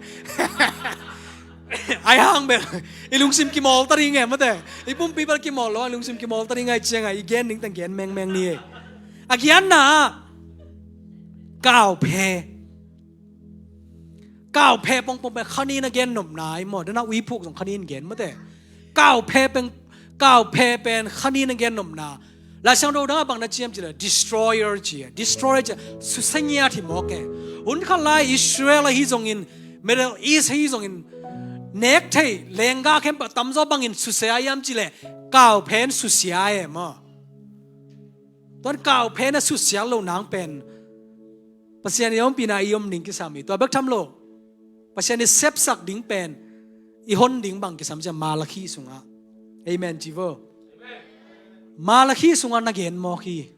Ai hang bel i lungsim kimawl ta ding e mate. I pumpi bel kimawl lo, i lungsim kimawl ta ding ai ciang a i gen ding teng gen mengmeng ni e. A giatna ah kauphe. Kauphe pongpong pen khanin a gen nopna ai maw. Dana uiphuk zong khanin gen mate. Kauphe pen, kauphe pen khanin a gen nopna. Laisiangtho dang a bang na ciam cih leh destroyer ci a. Destroyer ci a, susia ngiat hi mawk e. Hun khat lai Israel ahi zongin, Middle East ahi zongin, nek thei lengga khempeuh tamzaw bangin susia hiam cih leh kauphe in susia e maw. Tuan kauphe in a susia lo nang pen Pasian i ompihna i om ding kisam hi. Tua bek tham lo, Pasian i sepsak ding pen i hon ding bang kisam ciang Malakhi sungah Amen ci vo. Malakhi sungah na gen mawk hi.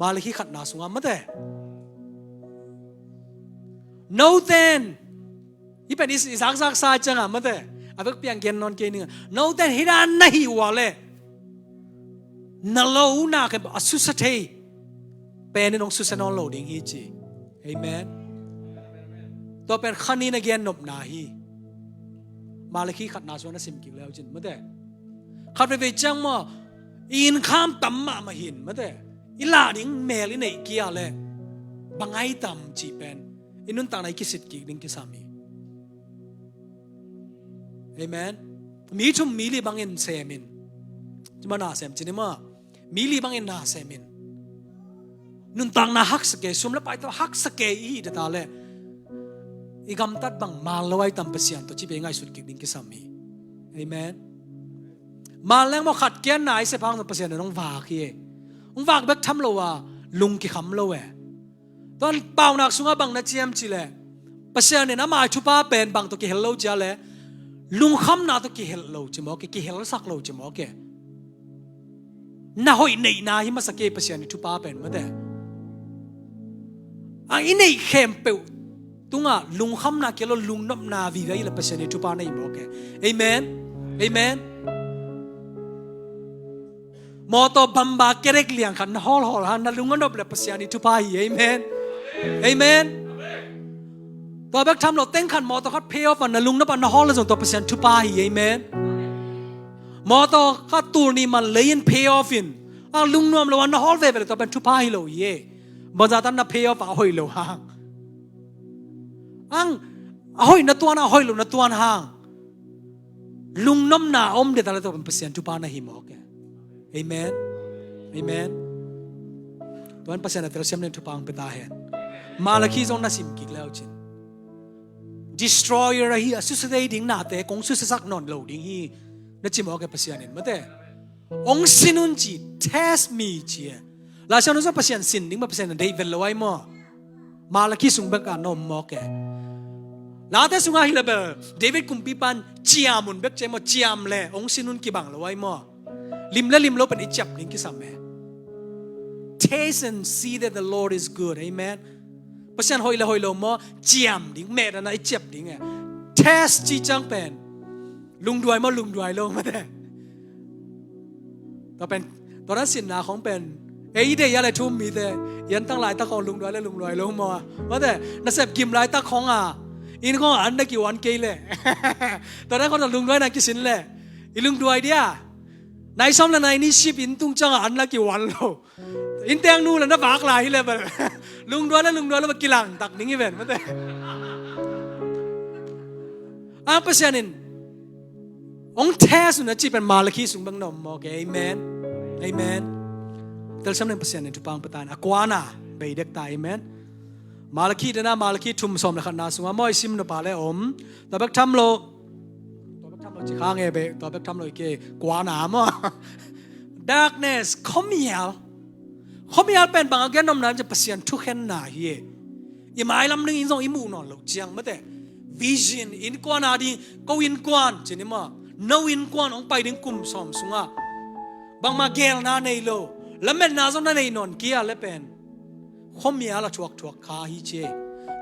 Malakhi khatna sungah mate. Noten, i pen i zakzak sa ciangah mate, a vekpi-ah gen nawn kei ning a, noten hih dan na hih uh leh na lo na khen a susia thei pen in hong susia nawn lo ding hi ci. Amen. Tua pen khanin a gen nopna hi. Malakhi khatna sungah na sim kik leu cin mate, khat veivei ciang maw, i innkham tam mahmah hin mate, i lah ding mel i neih kia leh bang ai tam cih pen i nuntakna i kisit kik ding kisam hi. Amen. Mi thum mi li bangin semin, cuma na sem cin i maw, mi li bangin na semin, nuntakna haksa kei, sum le pai tawh haksa kei i hih ta leh i gamtat bang mal lo ai tam Pasian tawh cih pen i ngaihsut kik ding kisam hi. Amen. Mal leng maw, khat kianna i sep hang zong Pasian in hong vak hi e. Hong vak bek tham lo a, lung kikham lo e. Tua paunak sungah bang na ci hiam cih leh, Pasian in ama thupha pen bang tawh kihel lo ci a leh, lungkhamna tawh kihel lo ci mawk e, kihelsak lo ci mawk e. Na hoih neihna hi masa kei Pasian i thupha pen mate. A i neih khempeuh tungah lungkhamna kia lo lungnopna vive a hi leh Pasian i thupha na hi mawk e. Amen. Amen. Mawtaw bamba kerek liang khat na hawlhawl hang na lung a nop leh Pasian i thupha hi. Amen. Amen. Tua bek tham lo, teng khat mawtaw khat pay off a na lungnop a na hawl leh zong tua Pasian thupha hi. Amen. Mawtaw khat tul nih man lei in pay off in, a lungnuam lo a na hawl veve leh tua pen thupha hi lo hi. Bangzah tan na pay off a hoih lo hang, ang a hoih na tuan a hoih lo na tuan hang, lungnopna a om ding ta leh tua pen Pasian thupha na hi mawk e. Amen. Amen. Tua in Pasian a telsiam ding thupha hong pia ta hen. Malakhi zong na sim kik leu cin. Destroyer ahi a, susia thei ding nate kong susiasak nawn lo ding hi na ci mawk e Pasian in mate. Hong sin un ci, test me ci e. Laisiangtho sungah Pasian sin ding mah Pasian a deih vet lo ai maw. Malakhi sung bek a na om mawk e. Late sungah hi leh bel David kumpipa in ciam un bek ci e maw, ciam leh hong sin un kibang lo ai maw. Lim le lim lo pen i ciap ding kisam e. Taste and see that the Lord is good. Amen. Pasian hoih le hoih lo maw, ciam ding, mehdan a i ciap ding e. Test ci ciang pen lungduai maw, lungduai lo mate. Tua pen, tua dan sinna khong pen, ei deih a le thu um mite, i antang laitak khong lungduai le lungduai lo maw a, mate, nasep gim laitak khong a, inn khong a an na kiuan kei leh, tua dan khong lungduai na kisin leh i lungduai dia. Nai sawm le nai nih sip inn tung ciang a an na kiuan lo. Inn teng nu le na vak lai hi leh bel lungduai le lungduai lo bel kilangtak ding hi ven mate. A Pasian in hong test un a cih pen Malakhi sung bek na om mawk e. Amen. Amen. Telsiam ding Pasian in thupha hong pia ta in, a kuana bei dek ta. Amen. Malakhi dena, Malakhi thum sawm le khatna sungah maw i sim nop a le om. Tua bek tham lo, tua bek tham lo ci kha nge be, tua bek tham lo i ke, kuana maw. Darkness, khuamial. Khuamial pen bang a gen nopna ci Pasian thukhenna hi e. I mailam ding in zong i muh nawn loh ciang mate. Vision, innkuan a ding, ko innkuan ci ni maw, no innkuan hong pai ding kum sawm sungah bangmah geelna nei lo, lametna zong na nei nawn kei a le pen khuamial a thuakthuak kha hi ci e.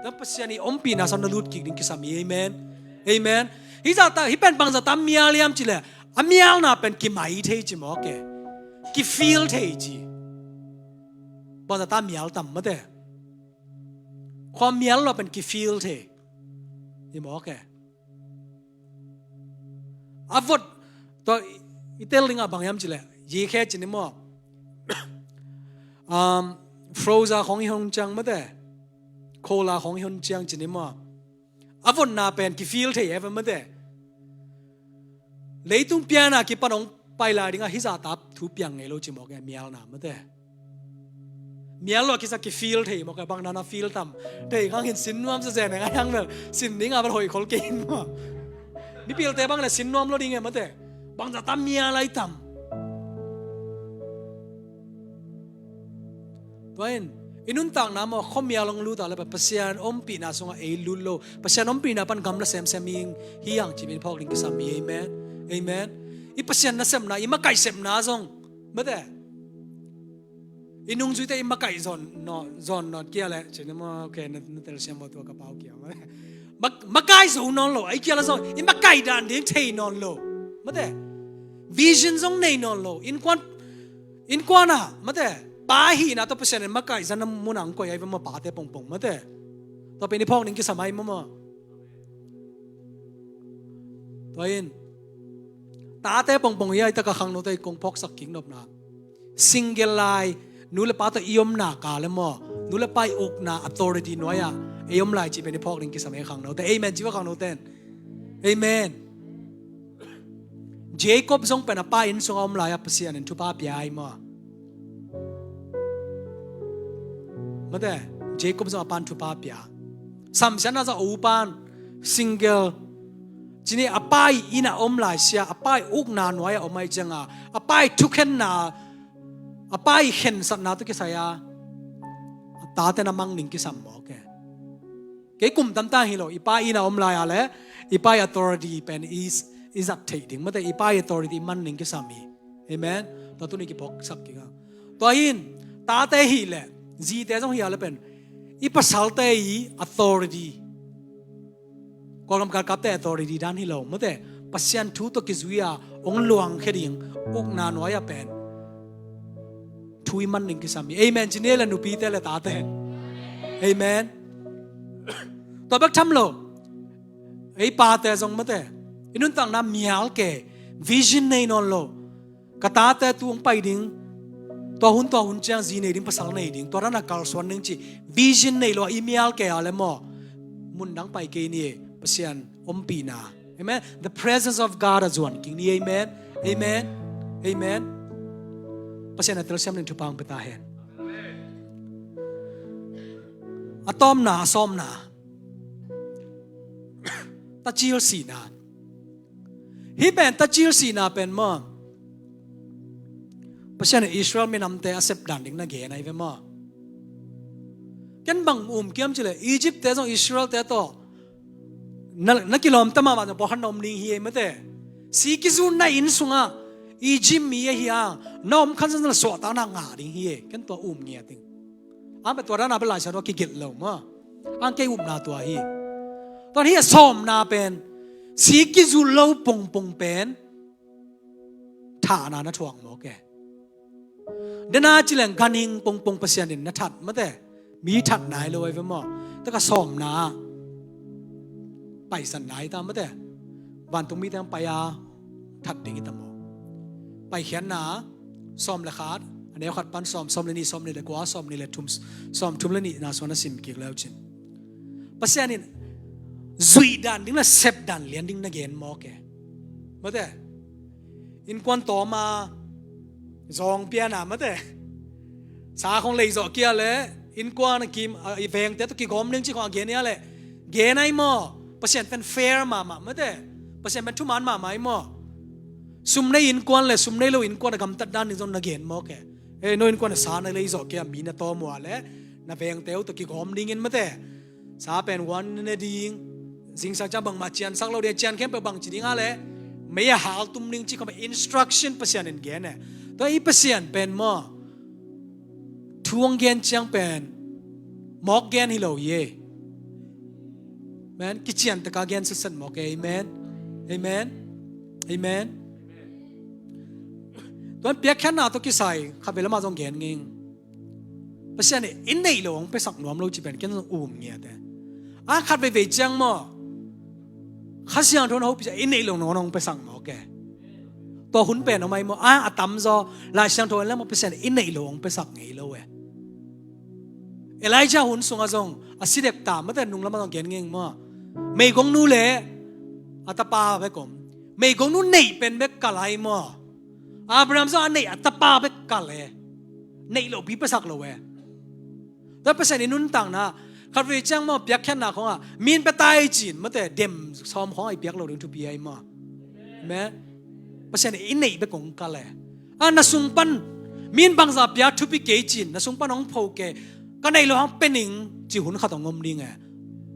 Tua Pasian i ompihna sung na lut kik ding kisam hi. Amen. Amen. Hih zahta, hih pen bangzahta mial hiam cih leh, a mialna pen kimai thei ci mawk e. Kifeel thei ci. Bangzahta mial tam mate. Khuamial lo pen kifeel thei hi mawk e. A vot, tua i tel ding a bang hiam cih leh, yi khe ci ni maw. Um, frozen khong i hon ciang mate. Cola khong i hon ciang ci ni maw. A votna pen kifeel thei e mate. Leitung pianna kipan hong pai lai ding a hih zahta thu piang ngei lo ci mawk e, mialna mate. Mial lo a kisa kifeel thei mawk e, bang na na feel tam. Thei khang hin sin nuam sa zen e, ngai hang bel sin ding a bel hoih khol kei in maw. Mipilte bang le sin nuam lo ding e mate. Bangzahta mial ai tam. Tua in i nuntakna maw khuamial hong lut a le Pasian ompihna sungah ei lut lo. Pasian ompihna pan gamla semsem ing hi hang ci pen phawk ding kisam hi. Amen. Amen. I Pasian nasepna, i makaih sepna zong, mate, i nungzuite i makaih zawn nawn, zawn nawn kei leh, cih na maw, okay, na, na telsiam maw, tua ka pau kei mate. Mak-, makai zo nawn lo, ahih kei leh zong i makaih dan ding thei nawn lo, mate. Vision zong nei nawn lo, innkuan, innkuan ah, mate, pa hihna tawh Pasian in makaih zahna mun ah hong koih ahi ve maw, pate pongpong, mate. Tua pen i phawk ding kisam ahi maw maw. Tua in tate pongpong hi a, i tak a khangnote i kong phawksak kik nopna, single lai, nu le pa tawh i omna ka le maw, nu le pa i ukna authority nuai ah ei om lai cih pen i phawk ding kisam ei khangnote. Amen ci va khangnote in. Amen. Jacob zong pen a pa inn sungah om lai a Pasian in thupha pia ahi maw. Mate, Jacob zong a pan thupha pia. Samsiatna zong a u pan single. Cih ni a pa i inn ah om lai sia, a pa i ukna nuai ah om ahih ciangin, a pa i thukhenna, a pa i khensatna tawh kisai a tate na mang ding kisam mawk e. Kei kum tamtang hi lo, i pa inn ah om lai a le, i pa i authority pen i, i zat theih ding, mate, i pa i authority i man ding kisam hi. Amen. Tua tuni kiphawksak kik a. Tua hi in, tate hi le, zite zong hi a le pen, i pasalte i authority, Kawlgam galkapte authority dan hi lo, mate, Pasian thu tawh kizui a hong luangkhia ding ukna nuai ah pen thu i man ding kisam hi. Amen ci ni le nupite le tate. Amen. Tua bek tham lo, ei pate zong, mate, i nuntakna mial kei, vision nei nawn lo. Ka tate tu hong pai ding, tua hun tua hun ciang zi nei ding, pasal nei ding, tua dan a kalsuan ding cih vision nei lo a i mial kei a le maw, mun dang pai kei ni, Pasian ompihna. Amen. The presence of God a zuan kik ni. Amen. Amen. Amen. Pasian a telsiam ding thupha hong pia ta hen. A tawpna, a sawmna, tacil sihna. Hih pen tacil sihna pen maw, Pasian in Israel minamte a sep dan ding na gen ahi ve maw. Ken bang um kiam cih leh, Egypt-te zong Israel-te tawh na, na kilawmta mahmah zong pawlkhat na om ding hi ei, mate. Si kizun na inn sungah Egypt mi ahi a, na om khan zong na suahtakna ngah ding hi ei. Ken tua um ngiat ding. Ang pen tua dan a pen Lai Siangtho a kigelh lo maw. Ang kei upna tua hi. Tua hi a sawmna pen, si kizun lo pongpong pen thahna na thuak mawk e. Dena ci leng ganhing pongpong Pasian in na that, mate. Mi that nai lo ahi ve maw. Taka sawmna paisan nai ta, mate. Vantung mite ang pai a that ding hi ta maw. Paikhiatna sawm le khat, a neu khat pan sawm, sawm le nih, sawm nih le kua, sawm nih le thum, sawm thum le nihna sung na sim kik le uh cin, Pasian in zuih dan ding le sep dan lian ding na gen mawk e. Mate, innkuan tawm a zawng pian a, mate, sa khong lei zawh kei a le, innkuan a kim, a, i vengte tawh kigawm ding ci khong a gen hi a le, gen ahi maw. Pasian pen fair mahmah, mate. Pasian pen thuman mahmah ahi maw. Sum nei innkuan le sum nei lo innkuan a gamtat dan ding zong na gen mawk e. Ei, no innkuan a sa na lei zawh kei a, mi na tawm uh a le, na vengte uh tawh kigawm dingin, mate, sa pen huan ne ding, zingsang ciang bangmah ciansak lo ding, cian khempeuh bang ci ding a le, mei a haltum ding ci khong pen instruction Pasian in gen e. Tua i Pasian pen maw, thu hong gen ciang pen mawk gen hi lo hi e. Amen. Kician taka gen sitset mawk e. Amen. Amen. Amen. Tuan piakkhiatna tawh kisai khat vei lam ah zong gen ngei ing. Pasian in i neih loh hong piasak nuam lo cih pen ken zong um ngiat e. A khat veivei ciang maw, Kha Siangtho in a hopih ciang i neih loh nangawn hong piasak mawk e. Tua hun pen om ahi maw. A, a tamzaw Lai Siangtho en leng maw, Pasian in i neih loh hong piasak ngei lo e. Elijah hun sungah zong a si dek ta, mate, nung lamah zong gen ngei ing maw. Meigongnu le a tapa bek om. Meigongnu neih pen bek kal ahi maw. Abraham zong a neih a tapa bek kal e. Neih lohpi piasak lo e. Tua Pasian i nuntakna, khat vei ciang maw, piakkhiatna khawngah, min pia ta ei ci-in, mate, dem sawm khawngah i piak lo ding thupi ahi maw. Amen. Pasian i neih bek kong kal e. A, na sung pan min bangzah pia thupi kei ci-in, na sung pan hong pho kei, ka neih loh hang pia ning ci hun khat hong om ding e.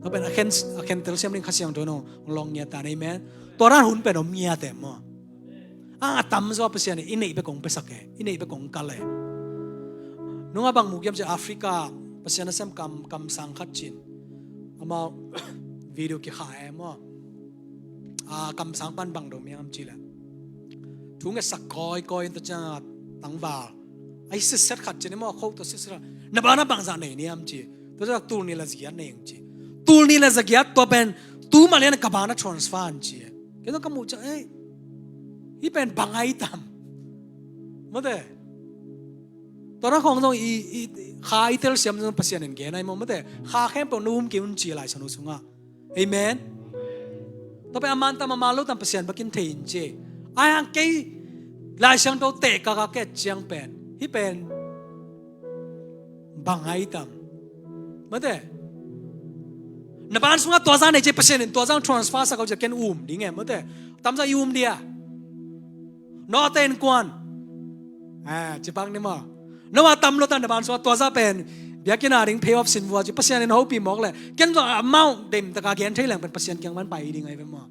Tua pen a khen, a khen telsiam ding Kha Siangtho in hong, hong lawng ngiat ta, amen. Tua dan hun pen om ngiat e maw. A, a tamzaw Pasian in i neih bek kong piasak e, i neih bek kong kal e. Nungah bang mu hiam cih leh Africa, Pasian nasem kam, kamsang khat ci-in, amau video kikhah e maw. A, kamsang pan bang do miam cih leh, thu ngetsak kawikawi in, tua ciang a tangval a hi sitset khat ci-in maw, khoto sitset khat, na banah bangzah nei hiam ci. Tua ciang tul nih le zagiat nei ing ci. Tul nih le zagiat, tua pen tu mah lian ka banah transfer in ci. Kei zong ka muh ciang, ei, hih pen bang ahi tam, mate. Tua na khawng zong i, i, kha i telsiam zong Pasian in gen ahi maw, mate. Kha khempeuh na um kei un ci Lai Siangtho sungah. Amen. Tua pen a man tam a man lo tam Pasian bek in thei in ci. Ahi hang kei Lai Siangtho teh ka ka ket ciang pen, hih pen bang ahi tam, mate. Na ban sungah tua zah nei ci, Pasian in tua zah transfer sak o ci, ken um ding e, mate. Tamzaw i um dia, nawte innkuan, a, ci bang ni maw. No a tam lo tan na ban sungah tua zah pen biakinn a ding pay off sin vua ci, Pasian in hopih mawk leh, ken zong amau dem taka gen thei leng pen Pasian kiang man pai ding ahi ve maw.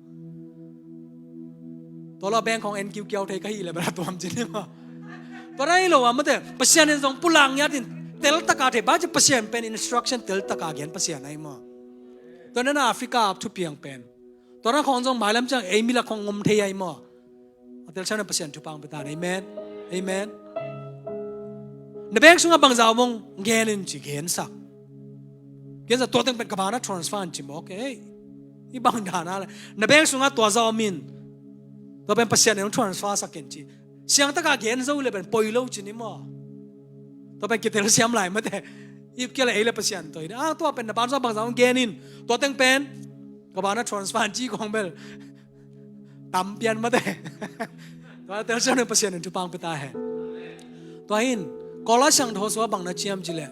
Tua lo a bank khawng en kiukiau thei ka hih leh bel a tuam ci ni maw. Tua na hi lo a, mate, Pasian in zong pulak ngiatin tel taka thei, bang ci Pasian pen instruction tel taka gen Pasian ahi maw. Tua na na Africa a thupiang pen, tua na khawng zong mailam ciang ei mi lak khawng om thei ahi maw. A telsiam na Pasian thupha hong pia ta hen. Amen. Amen. Na bank sungah bangzah om hong gen in ci, gensak. Gensak, tua teng pen ka banah transfer in ci mawk e. Ei, hih bang dan a leh, na bank sungah tua zah om in, tua pen Pasian in hong transfer sak in ci. Siangtaka gen zo leh pen poi lo ci ni maw. Tua pen kitelsiam lai, mate. Ip kia leh ei leh Pasian tua hi. A, tua pen na ban sungah bangzah hong gen in, tua teng pen ka banah transfer in ci khawng bel tam pian, mate. Tua telsiam na Pasian in thupha hong pia ta hen. Tua hi in, Kawl Lai Siangtho sungah bang na ci hiam cih leh,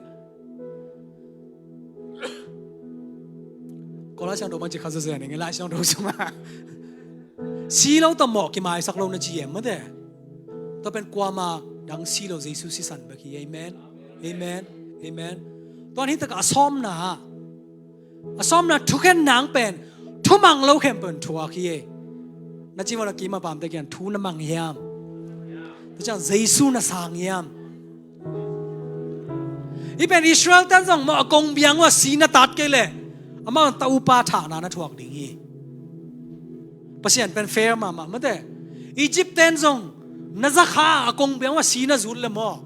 Kawl Lai Siangtho bang ci kha zazen ing e, Lai Siangtho sungah si lo tawh mawh kimaisak lo na ci e, mate. Tua pen kuamah dang si lo, Jesu sisan bek hi. Amen. Amen. Amen. Tua hi in, hih takah a sawmna, a sawmna thukhen nang pen thumang lo khempeuh in thuak hi e. Na ci mawh, na kim a pamte kiang thu na mang hiam? Tua ciang Jesu na sang hiam? Hih pen Israel ten zong maw, a kongbiang uh a si na tat kei leh amau ta upa thahna na thuak ding hi. Pasian pen fair mahmah, mate. Egypt ten zong na zakha a kongbiang uh a si na zut leh maw,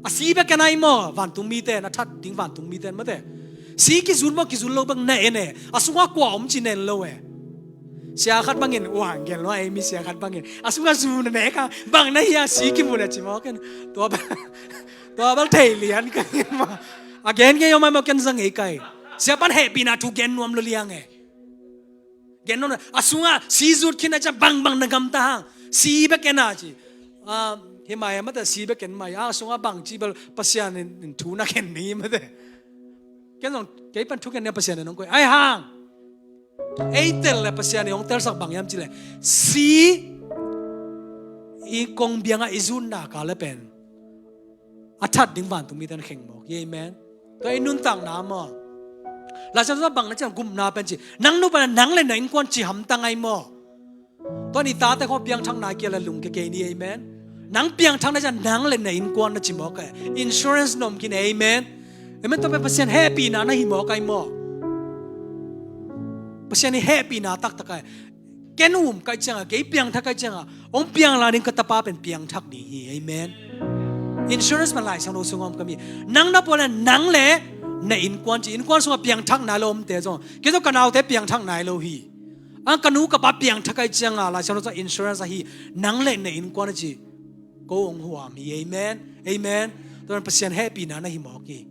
a si bek en ahi maw, vantungmi ten, a that ding vantungmi ten, mate. Si kizut maw, kizut lo bek na en e. A sungah kua om ci na en lo e. Sia khat bangin, uang gen lo a, ei mi sia khat bangin, a sungah zu na nek a, bang na hia, si kimu leh ci mawk in. Tua bel, tua bel thei lian ka hi maw. A gen ngei om ahi maw, ken za ngei ka hi. Sia pan hehpihna thu gen nuam lo liang e. Gen nuam lo, a sungah si zut khin a ciang bangbang na gamta hang, si bek en a ci. A, hi mai a, mate, si bek en mai a, a sungah bang ci bel Pasian in, in thu na khen ni, mate. Ken zong kei pan thukhen ni a Pasian in hong koih. Ahi hang ei tel leh Pasian in hong telsak bang hiam cih leh, si i kongbiang ah i zutna kal leh pen a that ding vantungmi ten kheng mawk hi. Amen. Tua i nuntakna maw, Lai Siangtho bang na ci hiam, gupna pen ci, nang nu pen nang leh na innkuan ci hamtang ahi maw. Tua i tate khawng piangthak nai kei leh lungkia kei ni. Amen. Nang piangthak na ci a, nang leh na innkuan na ci mawk e. Insurance na om khin e. Amen. Amen. Tua pen Pasian hehpihna na hi mawk ahi maw. Pasian i hehpihna taktak ahi. Ken um ka hih ciangah, kei piangthak ka hih ciangah, hong piang lai ding ka tapa pen piangthak ding hi. Amen. Insurance pan Lai Siangtho sungah om ka hi. Nang na pua leh nang leh na innkuan ci, innkuan sungah piangthak nai lo omte zong, kei zong ka naute piangthak nai lo hi. A, ka nu ka pa piangthak ka hih ciangah Lai Siangtho sungah insurance ahi, nang leh na innkuan a ci, ko hong huam hi. Amen. Amen. Tua pen Pasian hehpihna na hi mawk hi.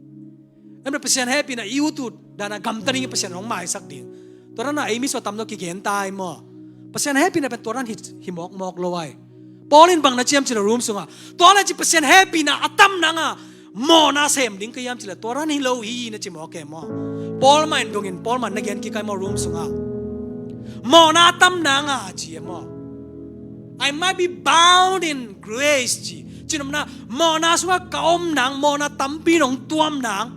Amen. Pasian hehpihna i ut ut dan a gamta ding, Pasian hong maisak ding. Tua dan a ei mi sung a tamzaw kigen ta ahi maw. Pasian hehpihna pen tua dan hi, hi mawkmawk lo ahi. Paul in bang na ci hiam cih leh Rome sungah, tua leh ci Pasian hehpihna a tam nang a mawhna sem ding ka hiam cih leh, tua dan hi lo hi na ci mawk e maw. Paul mah in dongin, Paul mah in na gen kik ahi maw Rome sungah. Mawhna a tam nang a ci e maw. I might be bound in grace ci. Cinopna, mawhna sungah ka om nang, mawhna tampi in hong tuam nang.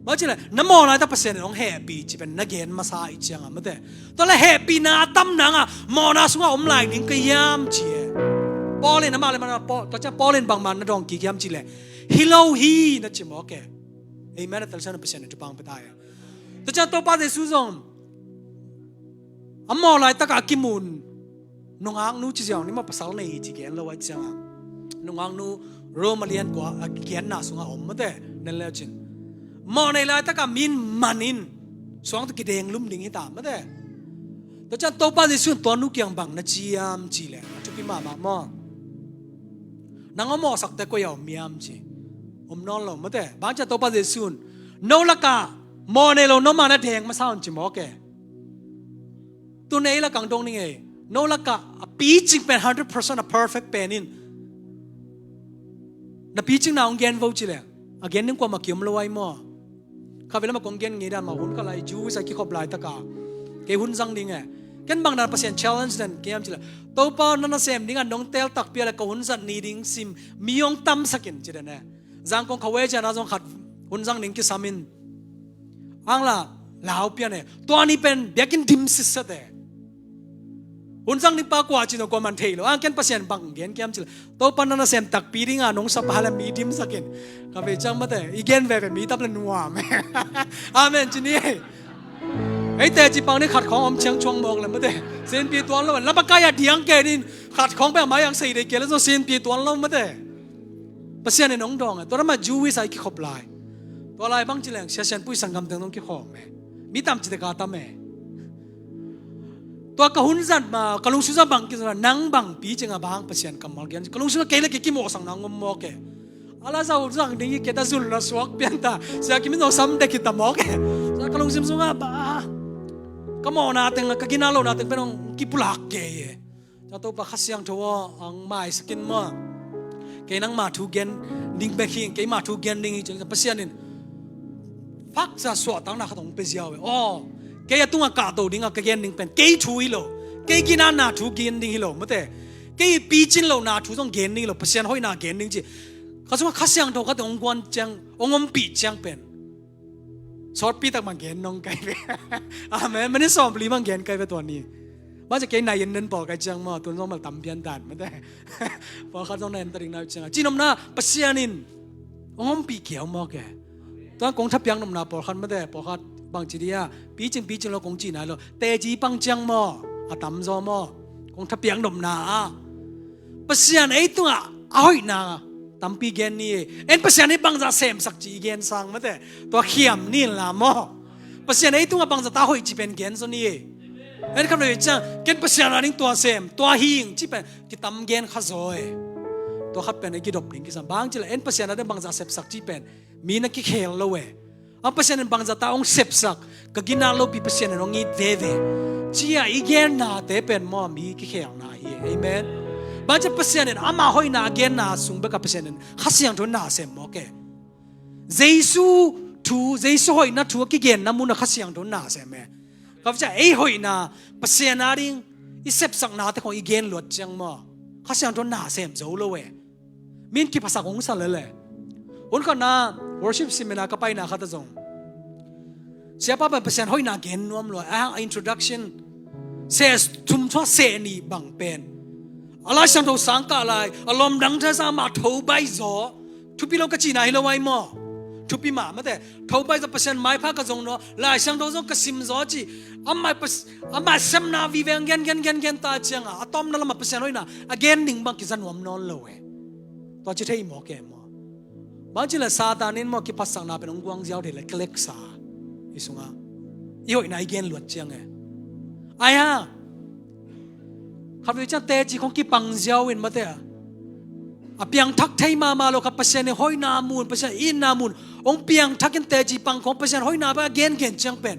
Bang ci leh, na mawh laitak Pasian in hong hehpih ci pen na gen masa i ciangah, mate. Tua leh hehpihna a tam nang a mawhna sungah om lai ding ka hiam ci e. Paul in amah le mana Paul, tua ciang Paul in bangmah na dawng kik hiam cih leh, hi lo hi na ci mawk e. Amen. A telsiam na Pasian in thupha pia ta hi. Tua ciang Topa Jesu zong a mawh laitakah a kimun nungaknu ci ziau ni maw, pasal nei hi ci gen lo a, ciangah nungaknu Rome a lian kua a kianna sungah om mate, nen le cin mawh nei laitakah min manin suang tawh kideng lum ding hi ta mate. Tua ciang Topa Jesu in tua nu kiang bang na ci hiam cih leh, a thupi mahmah maw? Nang a mawhsakte koi a om hiam ci. Om nawn lo mate. Bang ciang Topa Jesu in no lakah mawh nei lo no mah na deng masa un ci mawk e. Tun ei lakah dong ning ei. No lakah a picing pen hundred percent a perfect pen in na picingna hong gen vo ci leh, a gen ding kuamah kiom lo ai maw? Kha vei lamah kong gen ngei dan mah, hun khat lai Jewish a kikhop laitakah kei hun zang ding e. Ken bang dan Pasian challenge dan kei hiam cih leh, Topa na nasem dingah nong teel takpi a leh ka hun zat ni ding sim mi hong tamsak in ci dan e. Zangkong khawei ciangah zong khat hun zang ding kisam in, ang la lau pian e. Tua ni pen biakinn dim sitset e. Hun zang ding pa kua ci no kua man thei lo. Ang ken Pasian bang gen kei hiam cih leh, Topa na nasem takpi dingah nong sap a leh mi dimsak in. Kha vei ciang mate, i gen veve mi tam le nuam e. Amen ci ni. Ei teci pang ni khat khawng om ciang cuang mawk le mate. Sianpi tuan lo, lamakai a diang kei nin khat khawng pen a mai ang sei dei kei le zong sianpi tuan lo mate. Pasian in hong dawng e. Tua lamah Jewish a i kikhop lai. Tua lai bang ci leng Sia Sian Pui sanggam teng zong kikhawm e. Mi tam ci te ka tam e. Tua ka hun zat ma ka lungsim zat bang kizat, nang bang picing a bang Pasian kammal gen, ka lungsim zat kei le kei kimawhsakna ngom mawk e. A la zau zang ding i kei ta zul la suak pian ta. Sia kimin zong sam dek hi ta mawk e. Sia ka lungsim sungah ba ka mawhna teng, ka gina lohna teng pen hong kipulak kei e. Tua Topa Kha Siangtho aw, ang maisak in maw. Kei nangma thu gen ding bek hi, keima thu gen ding hi, ciang Pasian in phaksa suahtakna khat hong pia ziau e. Aw, kei a tungah kahto dingah ka gen ding pen kei thu hi lo, kei ginatna thu gen ding hi lo mate. Kei picin lohna thu zong gen ding hi lo, Pasian hoihna gen ding ci. Ka sungah Kha Siangtho khat hong guan ciang, hong ompih ciang pen sawtpi tak mang gen nong kai ve. Amen. Manin sawmli mang gen kai ve tua ni. Bang ci kei nai en nen pawl kai ciang maw, tun zong mal tam pian dan mate. Pawlkhat zong na en ta ding nai ciang a, cinopna Pasian in hong ompih kiau mawk e. Tua kong thapiak nopna pawlkhat mate, pawlkhat bang ci dia, picing picing lo kong ci nai lo, teci pang ciang maw, a tamzaw maw, kong thapiak nopna ah Pasian ei tungah a hoihna tampi gen ni e. En Pasian ei bangzah semsak ci i gen sang mate, tua khiam ni inla maw. Pasian ei tungah bangzah ta hoih ci pen gen zaw ni e. En khat vei ciang ken Pasian a ding tua sem, tua hing ci pen kitam gen kha zaw e. Tua khat pen ei kidop ding kisam, bang ci leh en Pasian a ding bangzah sepsak ci pen mi na kikhel lo e. A Pasian in bangzah ta hong sepsak, ka ginat lopi Pasian in hong it veve ci-a i gennate pen maw mi kikhelna hi e. Amen. Bang ci Pasian in ama hoihna a genna sung bekah Pasian in Kha Siangtho na sem mawk e. Jesu thu, Jesu hoihna thu a kigenna munah Kha Siangtho na sem e. Ka vei ciang ei hoihna Pasian a ding i sepsaknate khong i gen luat ciang maw Kha Siangtho na sem zo lo e. Min kiphasak hong sa lele. Hun khatna worship seminar ka paina khat a zong siapa pen Pasian hoihna gen nuam lua a, a introduction se thum thua se nih bang pen a Lai Siangtho sang kah lai a lawm dang thasa mah tho bai zaw. Thupi lo ka cihna hi lo ai maw? Thupi mah mate. Tho bai zaw, Pasian maipha ka zong nuam, Lai Siangtho zong ka sim zaw ci. Amah pas-, amah semna vive ang gen gen gen gen ta ciangah a tawmna lamah Pasian hoihna a gen ding bang kiza nuam nawn lo e. Tua ci thei maw ke maw? Bang ci le Satan in maw kiphatsakna pen hong guang ziau thei le keleksa i sungah i hoihna i gen luat ciang e. Ai ha. Khat vei ciang teci khong kipang ziau in mate a piangthak thei mahmah lo kha Pasian i hoihna mun, Pasian i itna mun hong piangthak in teci pang khong Pasian hoihna bang a gengen ciang pen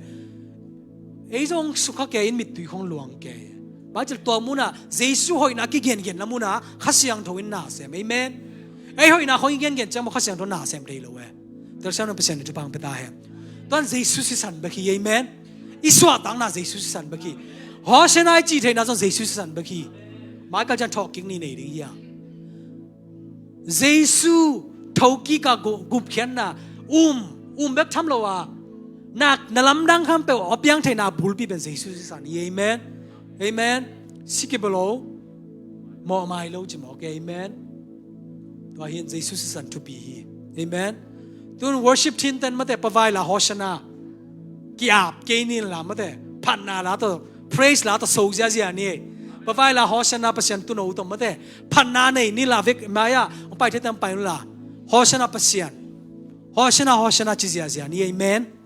ei zong sukha kei in mittui khong luang kei. Bang ci le tua munah Jesu hoihna kigengenna munah Kha Siangtho in na sem. Amen. Ei hoihna khong i gengen ciang maw Kha Siangtho na sem thei lo e. Telsiam nang Pasian in thupha pia ta hen. Tuan Jesu sisan bek hi. Amen. I suahtakna Jesu sisan bek hi. Hosiana i cih theihna zong Jesu sisan bek hi. Michael Jan thawhkik ni nei ding hi a. Jesu thokik a gu-, gupkhiatna um, um bek tham lo a, nak na lamdang khampeuh a piang theihna bulpi pen Jesu sisan hi. Amen. Amen. Sikibalo. Mawhmai lo ci mawk e. Amen. Tua hi in Jesu sisan thupi hi. Amen. Tun worship team ten mate pavaila Hosanna ki-ap kei ni la mate, phatna la tawh, praise la tawh so ziazia ni. Pavaila Hosanna Pasian tuno tawh mate, phatna nei ni la, vek mai-ah hong pai thei tam pai un la, Hosanna Pasian, Hosanna, Hosanna ci ziazia ni. Amen.